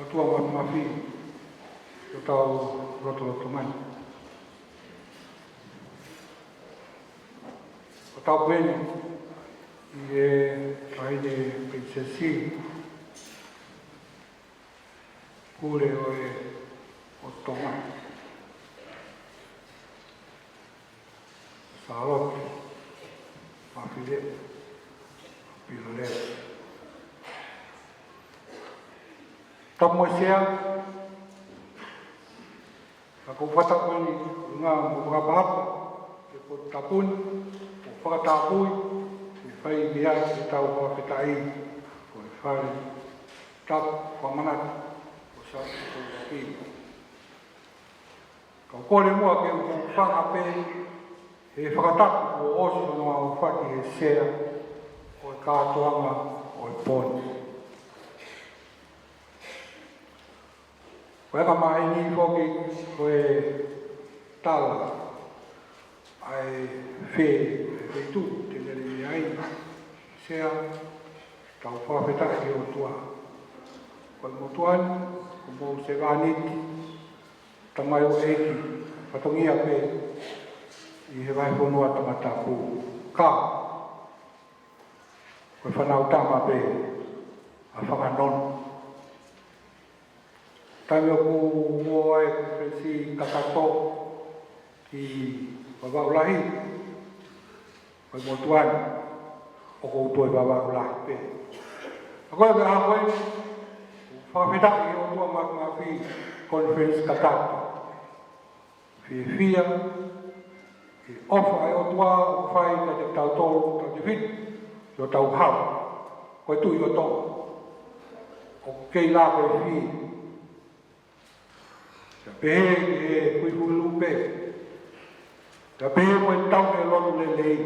ʻOtua Māfimafi, ʻoku tau lotolotonga ni. ʻOku tau pehē ni ʻi he Taʻahine Pilinisesi Pule ʻo e, ʻo Tonga, Sālote Mafileʻo Pilolevu. Tapu mo e Sea, ka ʻoku ou fakatapu eni ʻi he ʻuhinga mo e fakapapau ki he potu tapu ni, ʻo fakatapui ʻa e fai mei ai ʻetau fakafetaʻi, ko e fale tapu fakamanatu ʻo Sālote Toleaki. Ka ʻoku ou kole muʻa ke u hūfanga pē he fakatapu kuo ʻosi hono aofaki ʻe he Sea ʻo e kātoanga ʻo e pō ni. Ko e anga maheni foki ko e tala ʻa e fe-, ʻa e feituʻu te ne lele ai. Sea, tau fakafetaʻi ki he ʻOtua. Ko e motuʻa ni, ko homou sevāniti, tamaioʻeiki, fatongia pē ʻi he vahefonua Tongatapu. Ka ko e fānau tama pē ʻa Fanganono. Taimi ʻoku ʻi ai e konifelenisi kakato ki Vavaʻu Lahi, ko e motuʻa ni, ʻoku ou toe Vavaʻu Lahi pē. Ka ko e meʻa ko eni, fakafetaʻi ki he ʻOtua Māfimafi, konifelenisi kakato. Fiefia he ʻofa ʻa e ʻOtua ʻoku fai kiate kitautolu, tautefito ki hotau hau ko e Tuʻi ʻo Tonga. ʻOku kei lava ko e fie. Pea pehē ki he Kui Fuli Lupe, pea pehē mo e tau e lotu lelei,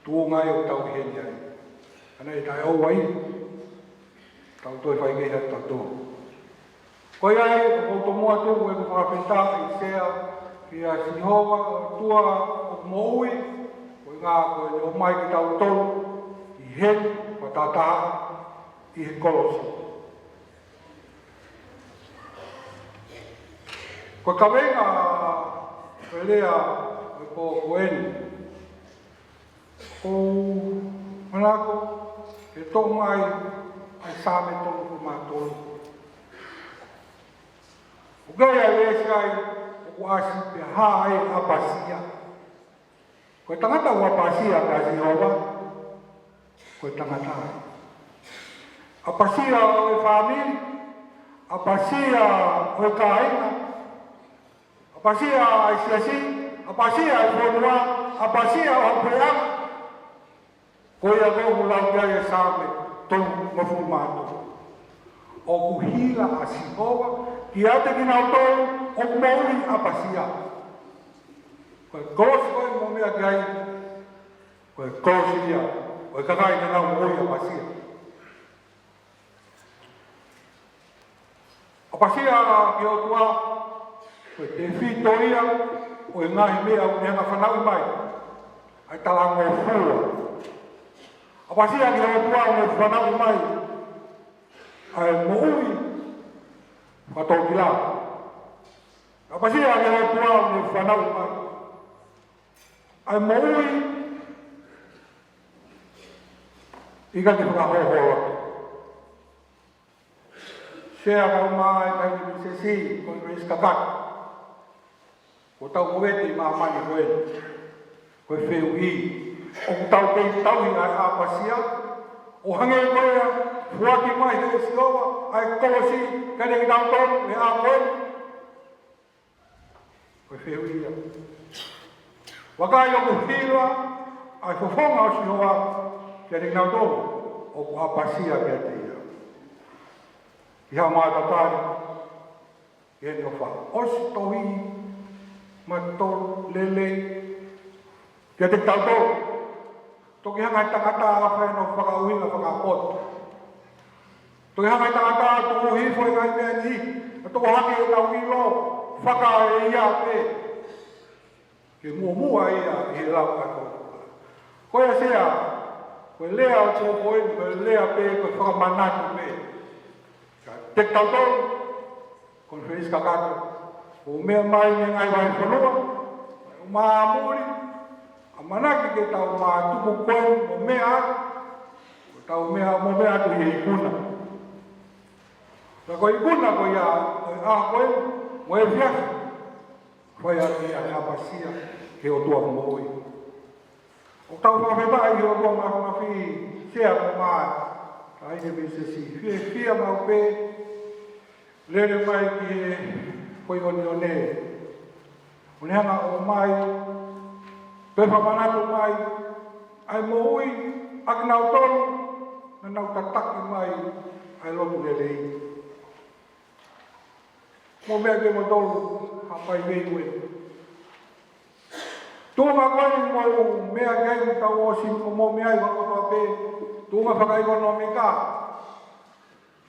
tuʻunga ia ʻoku tau ʻi heni ai. Ana e taʻeʻoua ia, tau toe fai ki ai ʻa tautolu. Ko ia ai, ʻoku ou tomuʻa tuku ʻeku fakafetaʻi, Sea, kia Sihova, ʻOtua ʻoku moʻui, ko e ʻuhinga ko ʻene ʻomai kitautolu ʻi heni, fakatahataha ʻi he kolosi. Ko e kaveinga ʻo e lea ʻo e pō ko eni, ʻoku ou manako ke toʻo mai ʻa e Saame tolungofulu mā tolu. ʻOku ʻi ai e veesi ai ʻoku ʻasi pea hā ai ʻa e ʻapasia. Ko e tangata ʻoku ʻapasia kia Sihova, ko e tangata ai. ʻApasia ʻo e fāmili, ʻapasia ʻo e kāinga, ʻapasia ʻa e siasi, ʻapasia ʻa e fonua, ʻapasia ʻa e puleʻanga. Ko ia ʻoku lau ki ai e Saame tolungofulu mā tolu. ʻOku hila ʻa Sihova kiate kinautolu ʻoku moʻui ʻapasia. Ko e kolosi ko ē ʻoku mou meʻa ki ai, ko e kolosi ia ʻo e kakai naʻa nau moʻui ʻapasia. ʻApasia ki he ʻOtua, ko e tefito ia ʻo e ngaahi meʻa ʻoku ne hanga ʻo fanauʻi mai ʻa e talangofua. ʻApasia ki he ʻOtua ʻoku ne fanauʻi mai ʻa e moʻui fakatōkilalo. ʻApasia ki he ʻOtua ʻoku ne fanauʻi mai ʻa e moʻui ʻikai ke fakaholoholo. Sea, kau mai, Taʻahine Pilinisesi, konifelenisi kakato. Ko ʻetau movete ʻi māmani ko ē, ko e fehuʻi, ʻoku tau kei tauhi ʻa e ʻapasia, ʻo hangē ko ia ʻoku foaki mai ʻe Sihova ʻa e kolosi kiate kitautolu he ʻaho ko ē? Ko e fehuʻi ia. Vakai, ʻoku hila ʻa e fofonga ʻo Sihova kiate kinautolu ʻoku ʻapasia kiate ia. ʻI haʻamou tatali ki heʻene ʻofa, ʻosi tohi maʻa kitautolu lelei kiate kitautolu. Toki hanga ʻe he tangata ʻo fai hono fakaʻuhinga fakapoto. Toki hanga ʻe he tangata ʻo tuku hifo e ngaahi meʻa ni, ʻo toki hanga ʻe heʻenau ʻilo fakaeʻia pē ke muʻomuʻa ia ʻi he lau ʻa e koloa. Ko ia, Sea, ko e lea ʻo e pō ko eni, ko e lea pē, ko e fakamanatu pē. Ka Te tau tau, Konifelenisi Kakato, ʻoku meʻa mai mei he ngaahi vahefonua, ʻo māmuli, ʻamanaki ke tau mātuku ko eni mo meʻa, ʻo tau meʻa mo meʻa atu ʻi he ikuna. Ka ko e ikuna ko ia, ʻo e ʻaho ko eni, mo e efiafi, fai atu ia ʻa e ʻapasia ki he ʻOtua moʻui. ʻOku tau fakafetaʻi ki he ʻOtua Māfimafi, Sea mo e Taʻahine Pilinisesi. Fiefia maʻu pē, lele mai ki he foʻi ʻoneʻone. ʻO ne hanga ʻo ʻomai, toe fakamanatu mai, ʻa e moʻui, ʻa kinautolu, naʻa nau tataki mai, ʻa e lotu lelei. Mou meʻa ke mou tolu, Haʻapai Vei Ue. Tuʻunga ko eni mou meʻa ki ai, mou tau ʻosi, mou meʻa ai, ʻa kotoa pē, tuʻunga fakaʻekonōmika.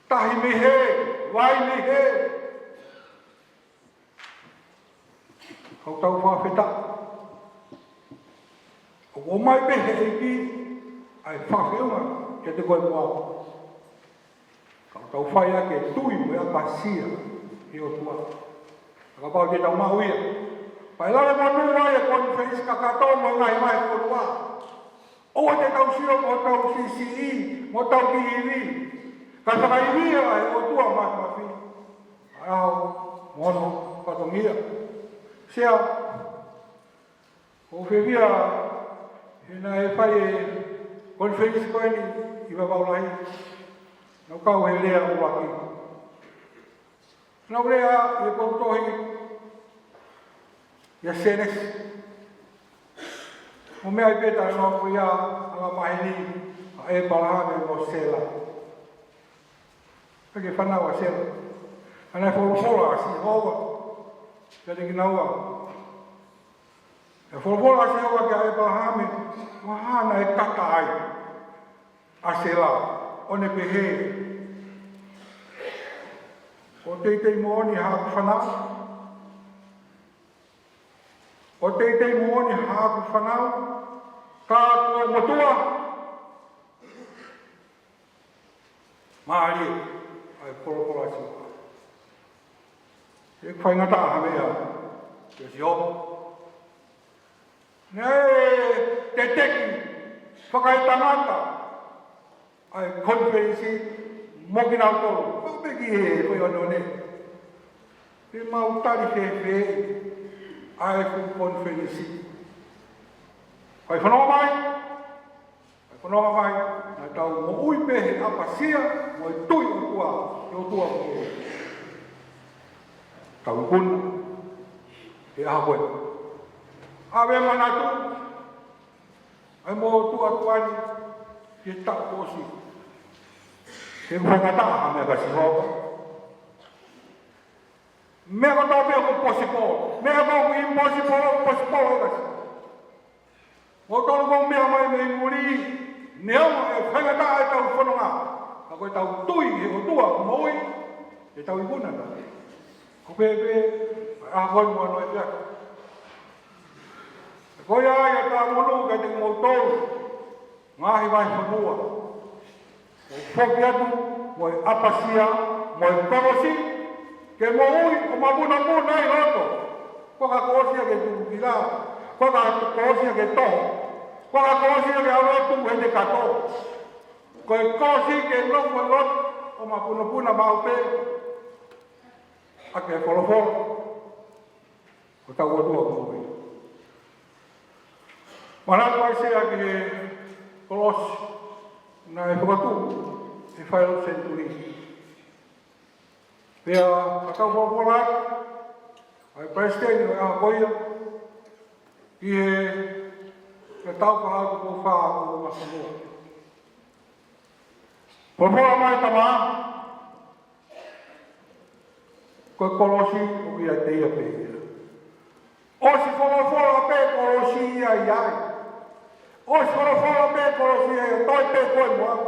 Tahi mei hē, vai mei hē. ʻOku tau fakafetaʻi. ʻOku ʻomai pē he ʻEiki, ʻa e fakafeʻunga, kiate koe mo au. Ka ʻoku tau fai ʻaki e tui mo e ʻapasia ki he ʻOtua. Ka kapau te tau maʻu ia. Pea ʻe lava monū ai e Konifelenisi Kakato mo e ngaahi vahefonua. ʻOua te tau sio mo tau siʻisiʻi, mo tau kiʻi ivi. Ka fakaivia ʻe he ʻOtua Māfimafi. ʻA e ʻaho mo hono fatongia. Sea, ʻoku ou fiefia he naʻe fai e konifelenisi ko eni ʻi Vavaʻu Lahi. Naʻa ku kau he lea ʻuluaki. Naʻa ku lea ʻi he potu tohi ʻia Sēnesi. Mo meʻa ai pē talanoa ko ia ʻa e angamaheni ʻa ʻĒpalahame mo Sela. Pea ko e fānau ʻa Sela. Ka naʻe folofola ʻa Sihova kiate kinaua. ʻE folofola ʻa Sihova kia ʻĒpalahame, ko e hā naʻe kata ai ʻa Sela, ʻo ne pehē, ʻoku teitei moʻoni haʻaku fānau, ʻoku teitei moʻoni haʻaku fānau, ka ko e motuʻa. Mālie ʻa e folofola ʻa Sihova. ʻOku faingataʻa ha meʻa kia Sihova. Naʻe teteki fakaetangata ʻa e konifelenisi mo kinautolu. Kau pē ki he foʻi ʻoneʻone. Pe mau tali fēfē ʻa e fuʻu konifelenisi. Fai fononga mai. Fai fononga mai, naʻa tau moʻui pē he ʻapasia, mo e tui ʻOtua, he ʻOtua moʻui. Tau ikuna, he ʻaho ko ē. ʻAve manatu, ʻa e motuʻa tuʻa ni, he taʻu kuo ʻosi. He ʻoku faingataʻa ha meʻa kia Sihova. Meʻa kotoa pē ʻoku possible. Meʻa ʻoku impossible, ʻoku possible ʻe kia Sihova. Ko e tolu ko e meʻa mai mei muli, neongo ʻe faingataʻa ʻetau fononga. Ka ko ʻetau tui he ʻOtua moʻui, ʻetau ikuna na. Ko pē pē, ʻa ko e mono e pia. Ko ia ia ka mono ka te mo tolu. Ngaahi vahefonua. ʻO foki atu, mo e ʻapasia, mo e kolosi, ke moʻui ʻo mapunopuna ʻi loto. Ko ka kolosi ia ke tuku ki lalo, ko ka kolosi ia ke toho, ko ka kolosi ia ke ʻalu atu he te kato. Ko e kolosi ke nofo ʻi loto, ʻo mapunopuna maʻu pē, ʻa e folofola. Ko hotau ʻOtua moʻui. Manatu ʻa Sea ki he kolosi naʻe fokotuʻu he first century. Pea ka tau folofola ʻa e palesiteni ʻo e ʻaho ko ia, ʻi he, he taʻu ʻe taha kau fā ʻo Masanua. Folofola mai e Tamai, ko e kolosi ʻoku ʻiate ia pē ia. ʻOsi folofola pē kolosi ia ʻi ai. ʻOsi folofola pē kolosi ia ʻi ai. Toe pē koe mo au.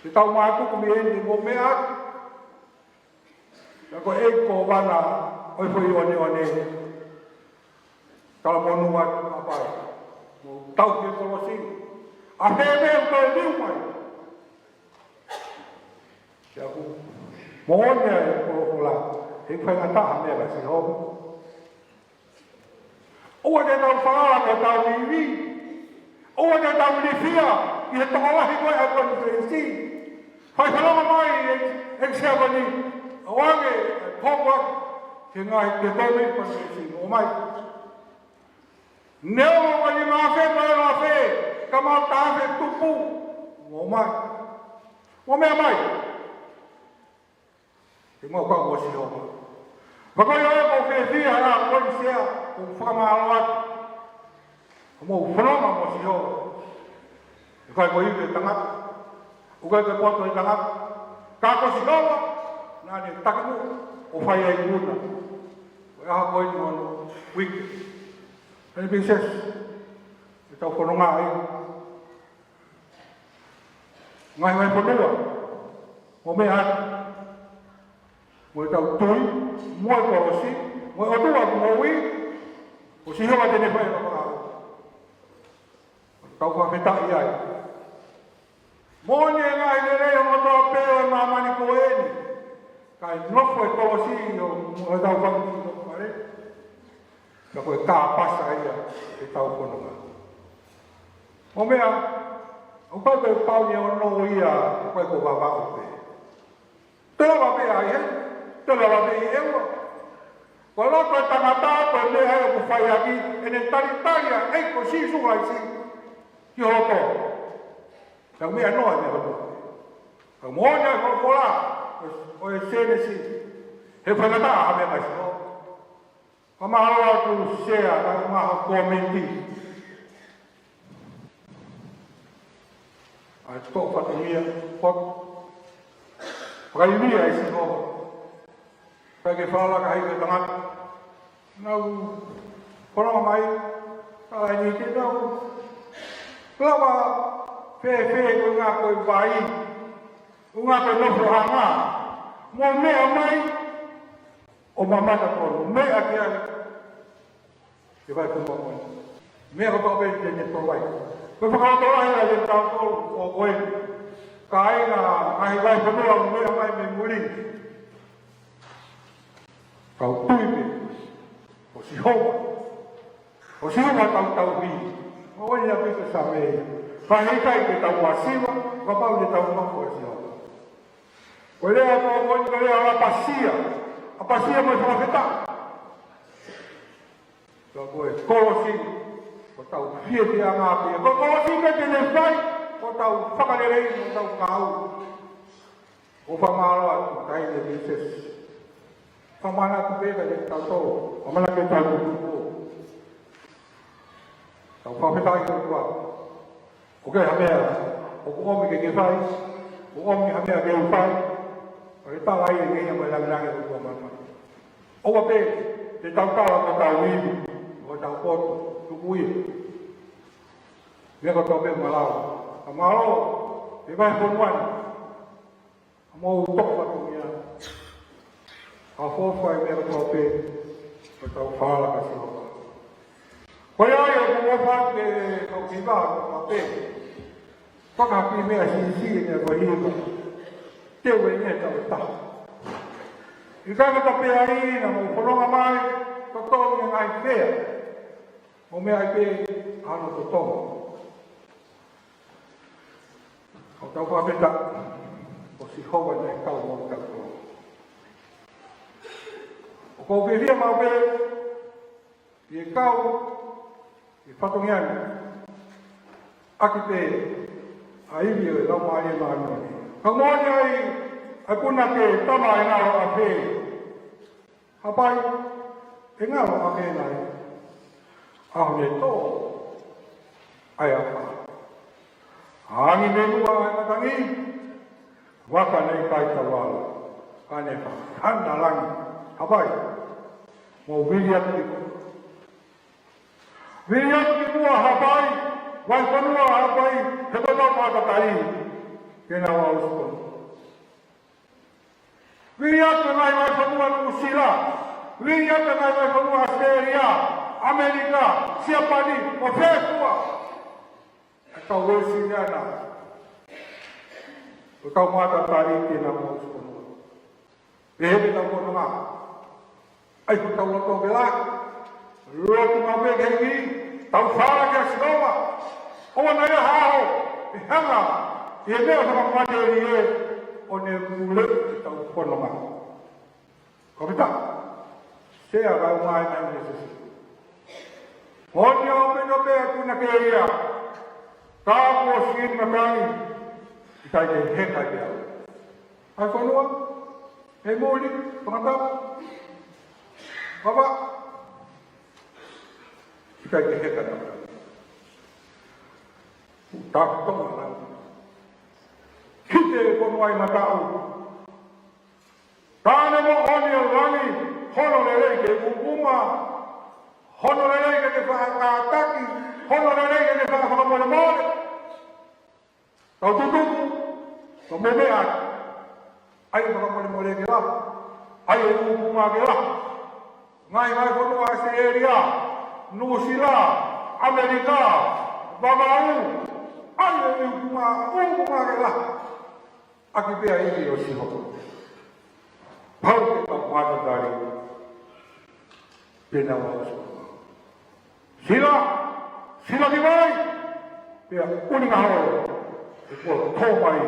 Te tau mātuku mei heni mo meʻa atu. Ka ko e ʻEiki ko e vana ʻo e foʻi ʻoneʻone. Talamonū atu ʻa pai. Mo tau ke kolosi. ʻA fēfē ʻoku toe liu mai. Moʻoni ʻa e folofola, ʻe faingataʻa ha meʻa kia Sihova. ʻOua te tau falala ki heʻetau ivi. ʻOua te tau ilifia ʻi he tokolahi ko ē ʻa e konifelenisi. Fai fanongo mai e, e siavani, ʻoange e homework ki he ngaahi, ki he kau mei he konifelenisi, ʻomai. Neongo ko e nima afe, ko e ua afe, ka mau taha afe tupu, ʻomai. Mo meʻa mai. Te mau kau mo Sihova. Pea ko ia ʻoku ou fiefia ʻa e ko e sea, ʻoku ou fakamālō atu. Mo fononga mo Sihova. ʻIkai ko e ivi ʻo e tangata. ʻIkai ko e poto ʻo e tangata. Ka ko Sihova, naʻa ne taki muʻa, ʻo fai ʻa e ikuna. Ko e ʻaho ko eni ʻo e uike. Eni Princess, ʻetau fononga ai. Ngaahi, ngaahi fonua. Mo meʻa atu. Mo ʻetau tui, mo e kolosi, mo e ʻOtua moʻui, ko Sihova te ne fai ʻa e fakahā. Tau fakafetaʻi ai. Moʻoni e ngaahi lelei ʻo e kotoa pē ʻo e māmani ko eni. Kae nofo e kolosi ʻo, ʻo ʻetau fanga kiʻi fale. Ka ko e kāpasa ia ʻetau fononga. Mo meʻa, ʻoku ʻikai ko e pau ni ono ia, ʻoku ʻikai ko Vavaʻu pē. Te lava pē ai he, te lava pē ʻi ʻEua. Ko e loto ʻo e tangata, ko e meʻa ʻoku fai ʻaki, ʻene talitali ʻa e ʻEiki ko Sīsū Kalaisi ki ho loto. Ka meʻa noa, meʻa noa. Ka moʻoni ʻa e folofola ʻo e Sēnesi, ʻe faingataʻa ha meʻa kia Sihova. Fakamālō atu Sea, ka ʻi ai ha komeni. ʻA e toʻo fatongia, poto. Fakaivia ʻe Sihova. ʻIkai ke falala ki ha ivi ʻo e tangata. Nau, fononga mai, ka ʻi ai ni te nau. Lava, fēfē, ko e ʻuhinga ko e vai. Ko e ʻuhinga ko e nofoʻanga. Mo meʻa mai, ʻo mamata ko e meʻa ki ai. Ke vai ko e moʻoni. Meʻa kotoa pē te ne provide. Ko e fakalotolahi ʻa e tau tolu ʻo ko ē. Kāinga, ngaahi vaifonua, meʻa mai mei muli. Kau tui pē. Ko Sihova. Ko Sihova tau tauhi. Moʻoni ʻa e pito Saame. Ka heʻikai ke tau masiva, kapau te tau mako ʻa Sihova. Ko e lea ko eni ko e lea ʻapasia. ʻApasia mo e fakafetaʻi. Ka ko e kolosi, ko ʻetau fiefia ngā pē. Ko e kolosi pē te ne fai, ko ʻetau fakalelei, ko ʻetau kau. ʻOku fakamālō atu, taʻahine Princess. Fakamālō atu pē ka te tau tō, fakamālō ke tau tō. Tau fakafetaʻi ki he ʻOtua. ʻOku ʻikai ha meʻa ʻoku ʻomi ke ke fai, ʻoku ʻomi ha meʻa ke u fai, ʻo ke tala ai e ngeia mo e langilangi ʻo e ʻOtua Māfimafi. ʻOua pē te tau tala ko ʻetau ivi, ko ʻetau poto, tuku ia. Meʻa kotoa pē malava. Ka mālō, ʻe vahefonua ni. Mou toʻo fatongia. ʻOfa atu meʻa kotoa pē, ko ʻetau falala kia Sihova. Ko ia ai ʻoku ou ʻofa atu ki he kau hiva kotoa pē. Fakahā ki he meʻa siʻisiʻi ʻeni ko e hiva. Te u ʻi he tau taha. ʻIkai ngata pē ai naʻa mou fononga mai, totongi e ngaahi fea. Mo meʻa ai pē hano totongi. ʻOku tau fakafetaʻi, ko Sihova naʻe kau mo kitautolu. ʻOku ou fiefia maʻu pē, ʻi he kau, ʻi he fatongia ni, ʻaki pē, ʻa e ivi ʻo e Laumālie Māʻoniʻoni. Ka moʻoni ai, ʻa e punake tama ʻe ngalo ʻafē. Hapai, ʻe ngalo ʻafē nai. ʻAho ne tō, ʻa e ʻafa. Angi mei muʻa ʻa e matangi, vaka ne ʻikai tau ala. Ka ne fakahana langi, hapai. Mou vili atu ki muʻa. Vili atu ki muʻa, hapai, vaifonua, hapai, he ko e mau mata tai. Ke na wa usko. Vili atu e ngaahi vaifonua Nuʻusila. Vili atu e ngaahi vaifonua ʻAositelēlia, ʻAmelika, Siapani, mo fē fua. ʻE kau Uēsiliana. Ko e kau maʻatautolu ke nau maʻu ʻa e fonua. Pehē pē ʻetau fononga. ʻAi ko ʻetau loto ke lahi. Lotu maʻu pē ke hiki. Tau fala kia Sihova. ʻOua naʻa ʻi ai ha ʻaho ʻe hanga ʻe he meʻa fakamatelie ʻo ne pule ʻetau fononga. Ko kita. Sea ka u mai mai me sesi. Ko ni au me no pe aku na ke ia. Ka ko si na kai. ʻIkai ke heka ia. ʻAi fonua. ʻE muli. Tangata. Papa. ʻIkai ke heka na. Taku tonga na. Kite ko no ai matau. Tāne moʻoni ʻo e langi, hono lelei ke ʻuʻuma, hono lelei ke ke faʻa kātaki, hono lelei ke ke faʻa fakamolemole. Tau tutuku, tau memeʻa, ʻai e fakamolemole ke lahi, ʻai e ʻuʻuma ke lahi. Ngaahi, ngaahi fonua ʻAositelēlia, Nuʻusila, ʻAmelika, Vavaʻu, ʻai e ʻuʻuma, ʻuʻuma ke lahi. ʻAki pē ʻa e ivi ʻo Sihova. Pau ke tau matatali. Pena wa oso. Sila, sila ki vai. Pea ʻuninga hao. ʻE kuo tō mai.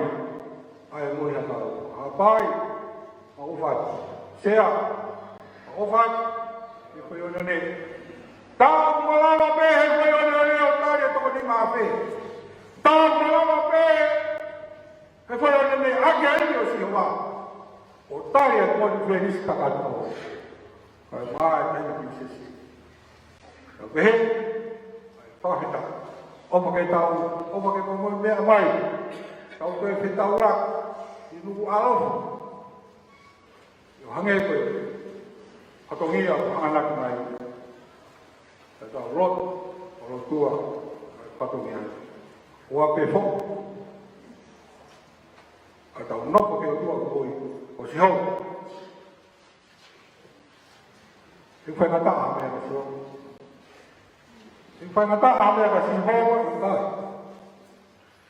ʻAi mo ia tau. Hapai. ʻOfa. Sea. ʻOfa. ʻE koe ona ne. Tau malama pē he koe ona ne ʻo tali e toko nima pē. Tau malama pē. He fai ʻa e meʻa ʻaki ʻa e ivi ʻo Sihova. ʻO tali ʻa e konifelenisi kakato. Kae mai taimi ki sesi. Ka pehē, ʻai fafita. ʻOfa ke tau, ʻofa ke momoʻi meʻa mai. Tau toe fetaulaki. ʻI nuku ʻalofa. ʻIo hangē ko e fatongia ʻoku hanga ʻaki mai. Ka tau lotu, ʻo lotua, fatongia. ʻOua pē foʻi. Ka tau nofo ki he ʻOtua ko ē, ʻo Sihova. He faingataʻa meʻa ka Sihova. He faingataʻa meʻa ka Sihova, ʻikai.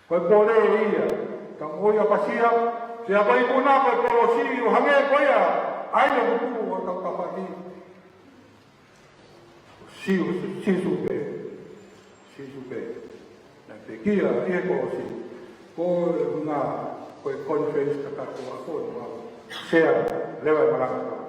Ko e pole ia, ka mo ia pasia, pea ko e ikuna ko e kolosi ʻo hangē ko ia, ʻa ia ʻoku tuʻu ʻo tau tapaki. Siu, Sīsū pē, Sīsū pē. Naʻe pekia ʻi he kolosi, ko e ʻuhinga, ko e konifelenisi kakato ʻa ko e mau. Sea, leva e malanga.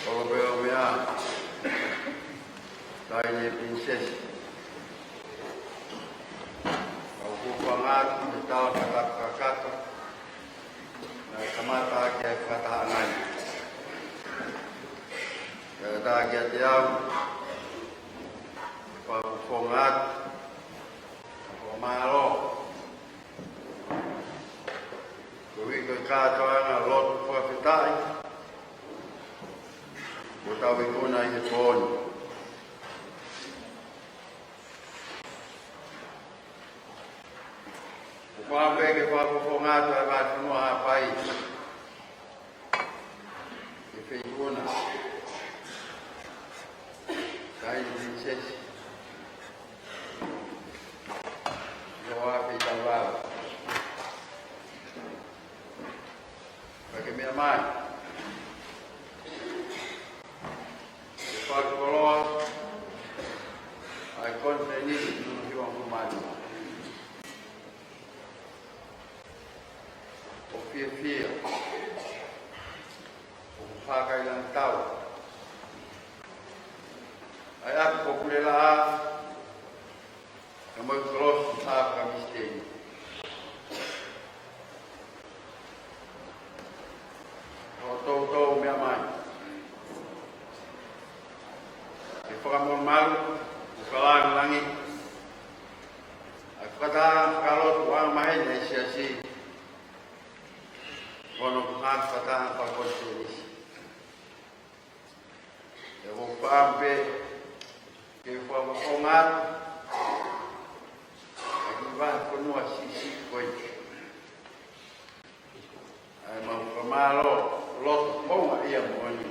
Kolope o mea, taʻahine Pilinisesi. Kau fuofua ngāue atu he tala fakakakato naʻe kamata ʻaki ʻa e fakatahaʻanga ni. Kae ʻatā kiate au ke fakafofonga atu ʻa e fakamālō koeʻuhi ko e kātoanga lotu fakafetaʻi kuo tau ikunaʻi he pō ni. ʻOku ou pehē ke fakafofonga atu ʻa e vahefonua Haʻapai ke feikuna, taʻahine Pilinisesi Siloa Feitaulala. Kae meʻa mai ke fakakoloa ʻa e konifelenisi hono hiva hongofulu mā nima. ʻOku fiefia, ʻoku fakailanitau ʻa e ʻapi Pōpula Laʻā, kae ʻumaʻā e kolosi ʻa e Kamisiteni. ʻOku toutou meʻa mai ke fakamālō atu ʻa e kiʻi vahefonua siʻisiʻi ko eni. ʻA e mau fakamālō loto moʻunga ia moʻoni.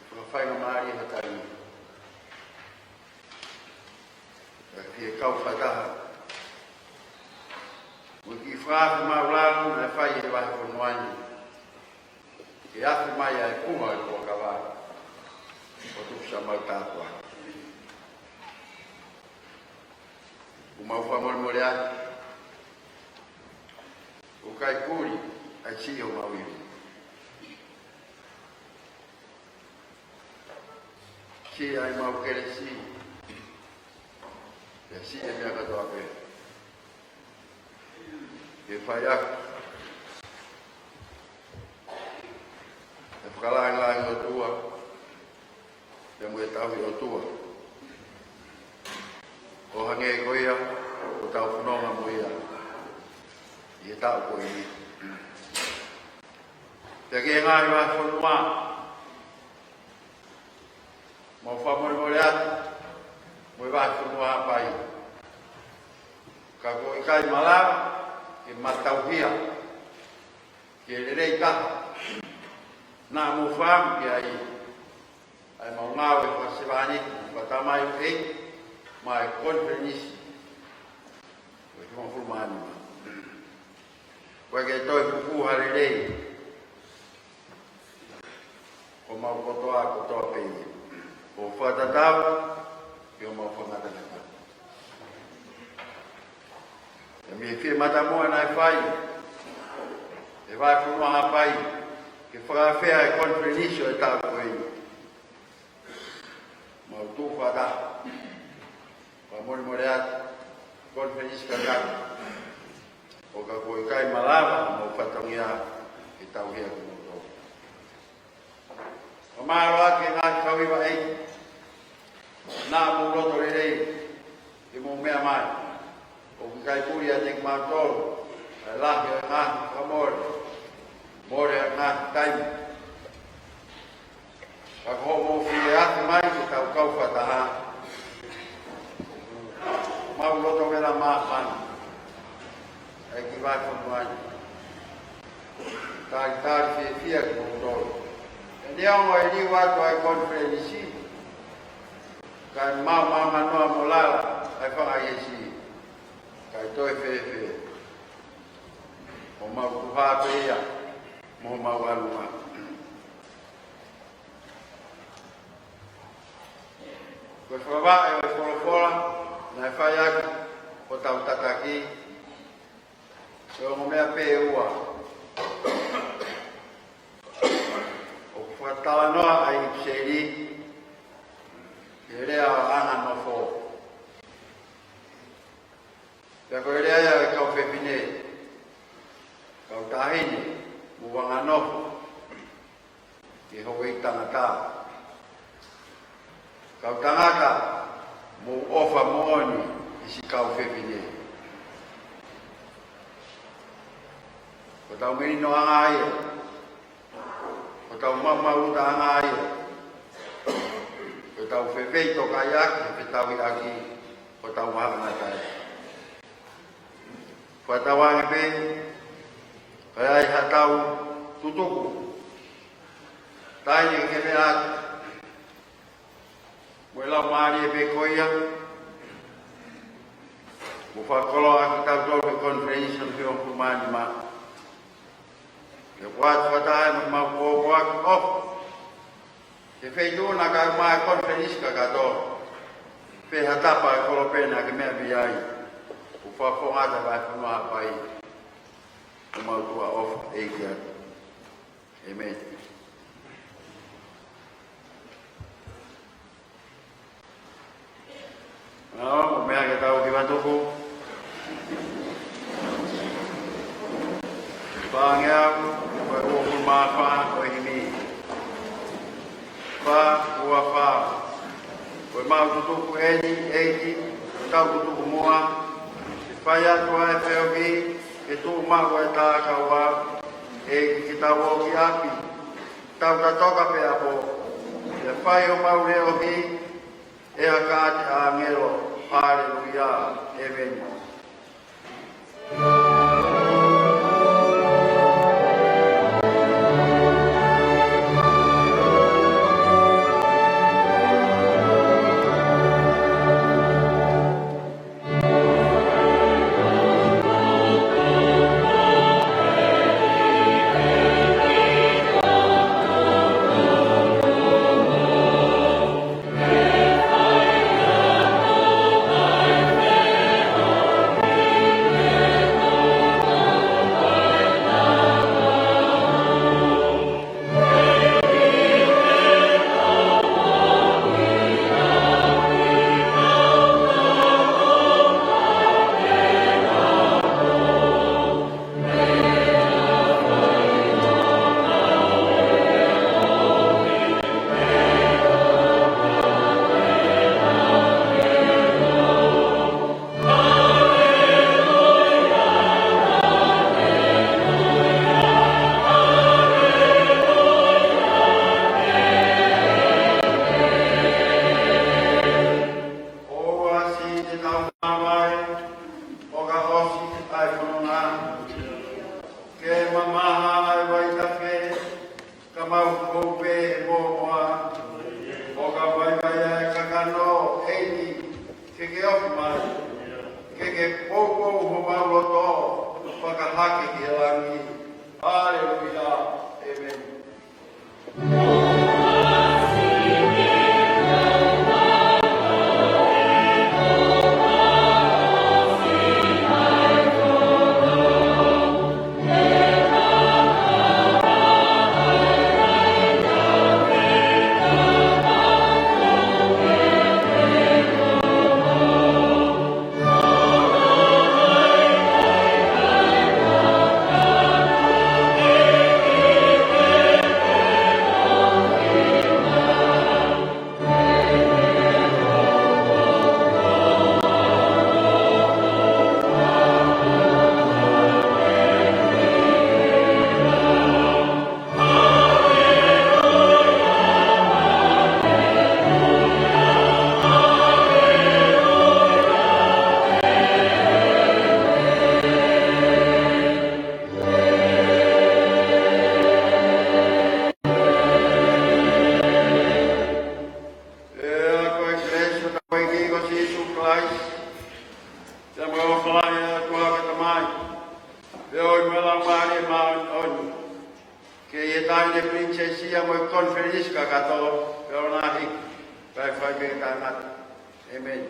Fakafaingamālie ha taimi. Ka ke kau fakataha mo e kiʻi fakaafe māʻulalo naʻe fai ʻe he vahefonua ni ke afe mai ʻa e kuha ʻo e kuakava ʻo tuku siʻa mau tāpuaki. ʻOku mau fakamolemole atu, ʻoku ʻikai puli ʻa e siʻi ʻo mau ivi. Siʻi ʻa e mau kelesi, pea siʻi ʻa e meʻa kātoa pē. Ke fai ʻaki ʻa e fakalāngilangi ʻOtua, pea mo e tauhi ʻOtua, ʻo hangē ko ia ʻoku tau fononga mo ia ʻi he taʻu ko eni. Pea ki he ngaahi vahefonua, mau fakamolemole atu mo e vahefonua Haʻapai. Ka ʻoku ʻikai malava ke ma tauhi ia ke lelei taha. Naʻa mou fakaʻamu ki ai ʻa e mau ngāue fakasevāniti, fakatamai ʻe, maʻa e konifelenisi ʻo e hongofulu mā nima. ʻOku ʻikai ke toe fufū ha lelei ʻo mau kotoa, kotoa pē ia. ʻO fakatatau ki homau fakangatangata. ʻE mei he fie matamuʻa naʻe fai ʻe he vahefonua Haʻapai ke fakaafeʻi ʻa e konifelenisi ʻo e taʻu ko eni, mau tuʻu fakataha. Fakamolemole atu, konifelenisi kakato, ʻo ka ʻoku ʻikai malava homau fatongia ke tauhi ʻaki kimoutolu. Fakamālō atu ki he ngaahi kau hiva ʻEiki naʻa mou loto lelei ke mou meʻa mai. ʻOku ʻikai puli ʻiate kimautolu ʻa e lahi ʻo e ngaahi fakamole, mole ʻa e ngaahi taimi. Ka ko hoʻomou fie afe mai ke tau kau fakataha, mau loto vela māfana ʻa e kiʻi vahefonua ni. Talitali fiefia kimoutolu. ʻE neongo e liu atu ʻa e konifelenisi, kae maumau manoa mo lala ʻa e fanga ʻEiki, kae toe fēfē homau kuha pē ia mo homau ʻalunga. Ko e fakavaʻe ʻo e folofola naʻe fai ʻaki hotau tataki, ko e ongo meʻa pē ʻe ua. ʻOku fakatalanoa ʻa e ʻipiseli ki he lea ʻo e anganofo. Pea ko e lea ia ʻo e kau fefine, kau taʻahine, mou anganofo ki he houʻeiki tangata. Kau tangata, mou ʻofa moʻoni ki siʻi kau fefine. Ko hotau melinoʻanga ia, ko hotau maumauʻutaʻanga ia, ko hotau fefeitokaʻiʻaki, fetauhiʻaki, ko hotau mahangatai. Fakatauange pē, ka ʻi ai haʻatau tutuku taʻahine ke meʻa atu mo e laumālie pē ko ia, mou fakakoloa kitautolu ki he konifelenisi ʻo e hongofulu mā nima. Ke ʻoatu fakataha mo homau kōkoaki ʻofa ki he feituʻu naʻa kai mai e konifelenisi kakato, pe ha tapa ʻo e kolope naʻa ke meʻa mei ai. ʻOku fakafofonga atu ʻa e vahefonua Haʻapai, ʻoku mau tuʻa ʻofa ʻEiki atu. ʻĒmeni. Nau, mou meʻa ke tau kiʻi fakatupu. Fāngeau, ko e uofulu mā fā ʻo e himi. Fā, ua, fā. Ko e mau tutuku eni, ʻEiki, tau tutuku muʻa. Ke fai atu ʻa e feohi, ke tuʻu maʻu ʻa e tā kaua. ʻEiki, ke tau ō ki ʻapi, tau tatoka pē ʻa pō. Ke ʻe fai homau leʻohi ʻe ha kaati ʻāngelo. Haleluia. ʻĒmeni. ʻOua siʻi te tau māvae, ʻo ka ʻosi ʻa e fononga. Ke mamaha ʻa e vaitafe, ka mau kou pē ʻe mōmoa. ʻO ka vaivai ʻa e kakano, ʻEiki, ke ke ofi mai. Ke ke poupou homau loto, fakahake ki he langi. Haleluia. ʻĒmeni. ʻE ko e kelesi ʻa hotau ʻEiki ko Sīsū Kalaisi, pea mo e ʻofa lahi ʻa e ʻOtua ko e Tamai, pea ʻofa mo e Laumālie Māʻoniʻoni, ke ʻi he taimi ni pē ke ʻi ai mo e konifelenisi kakato, pea ʻoua naʻa hiki, kae fai pē ke taʻengata. ʻĒmeni.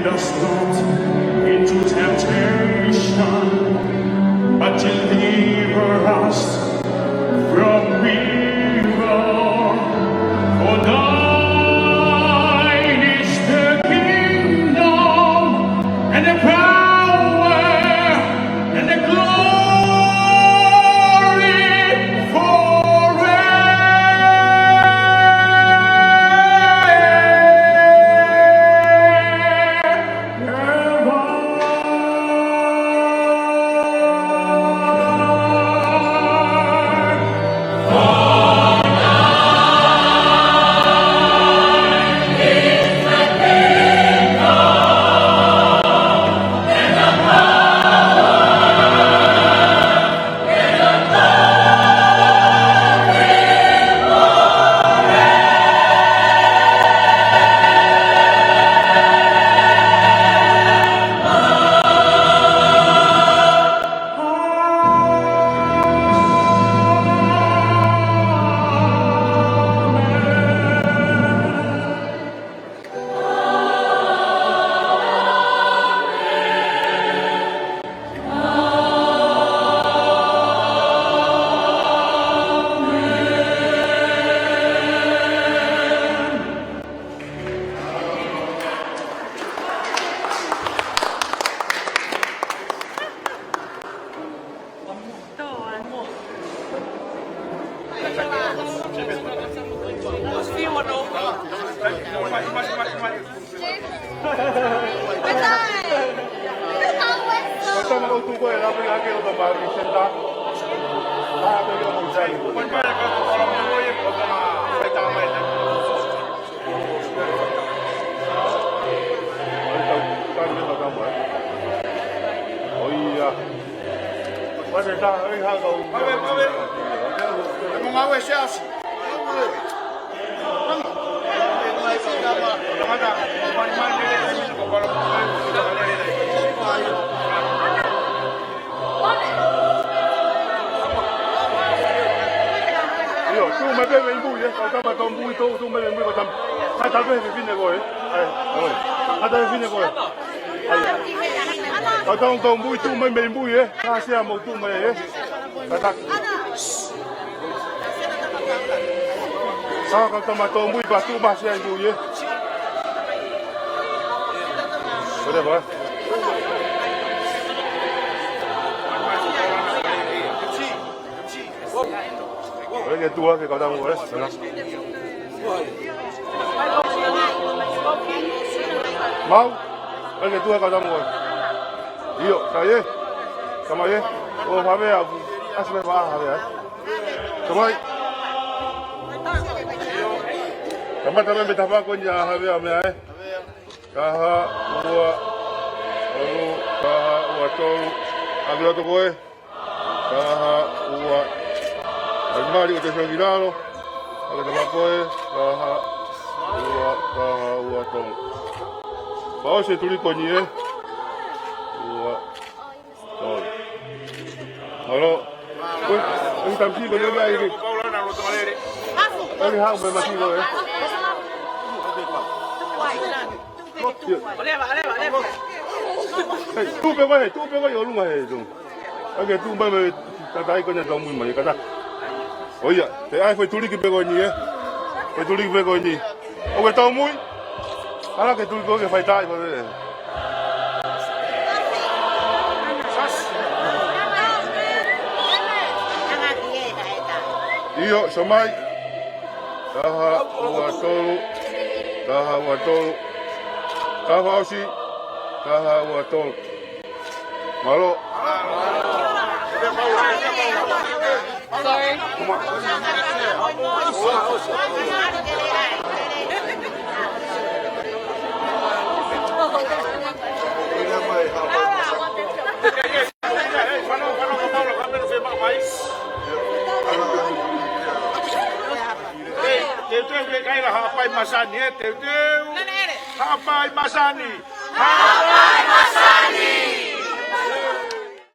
us not into temptation, but deliver us from evil. For thine is the kingdom and the power and the glory forever. ʻIo, tuʻu mai pē mei mui, ē. Kau tama tau mui, tuʻu, tuʻu mai mei mui, kau tama. Ngata pē he fefine ko ē. ʻAi, ʻoi. Ngata he fefine ko ē. ʻAi. Kau tama tau mui, tuʻu mai mei mui, ē. Ka sea mo tuʻu mai, ē. Kātaki. Sa kau tama tau mui, pea tuʻu mai sea mui, ē. Whatever. ʻOku ke tuʻu hake kau tama ē. Mau. ʻOku ke tuʻu hake kau tama ē. ʻIo, ka ē. Ka mai ē. ʻO Havea, ʻasi mai pē ʻa Havea, ē. Ka mai. Kamata mai mei he tafaʻaki ko eni ʻa Havea mei ai, ē. Taha, ua, tolu, taha, ua, tolu. ʻAki loto ko ē. Taha, ua. ʻAi mali ʻo te fengi lalo. ʻAki tama ko ē. Taha, ua, taha, ua, tolu. Pea ʻosi e tuli ko eni, ē. Ua, tolu. Mālō. Oi, oi, tamsi ko eni ʻoku ʻai ki. ʻOku haʻu mei mati ko ē. Hei, tuʻu pē koe, hei, tuʻu pē koe ʻi ʻolunga, hei, tuʻu. ʻOku ke tuʻu mai mei he tafaʻaki ko eni ʻo tau mui mai, kātaki. ʻOiauē, te ʻai foʻi tuliki pē ko eni, ē. Foʻi tuliki pē ko eni. ʻOku ke tau mui. Ala ke tuliki ʻoku ke fai taʻi ko ē. ʻIo, sio mai. Taha, ua, tolu. Taha, ua, tolu. Taha ʻosi. Taha, ua, tolu. Mālō. Sorry. Teuteu ke kaila Haʻapai Masani, ē, teuteu. Haʻapai Masani. Haʻapai Masani.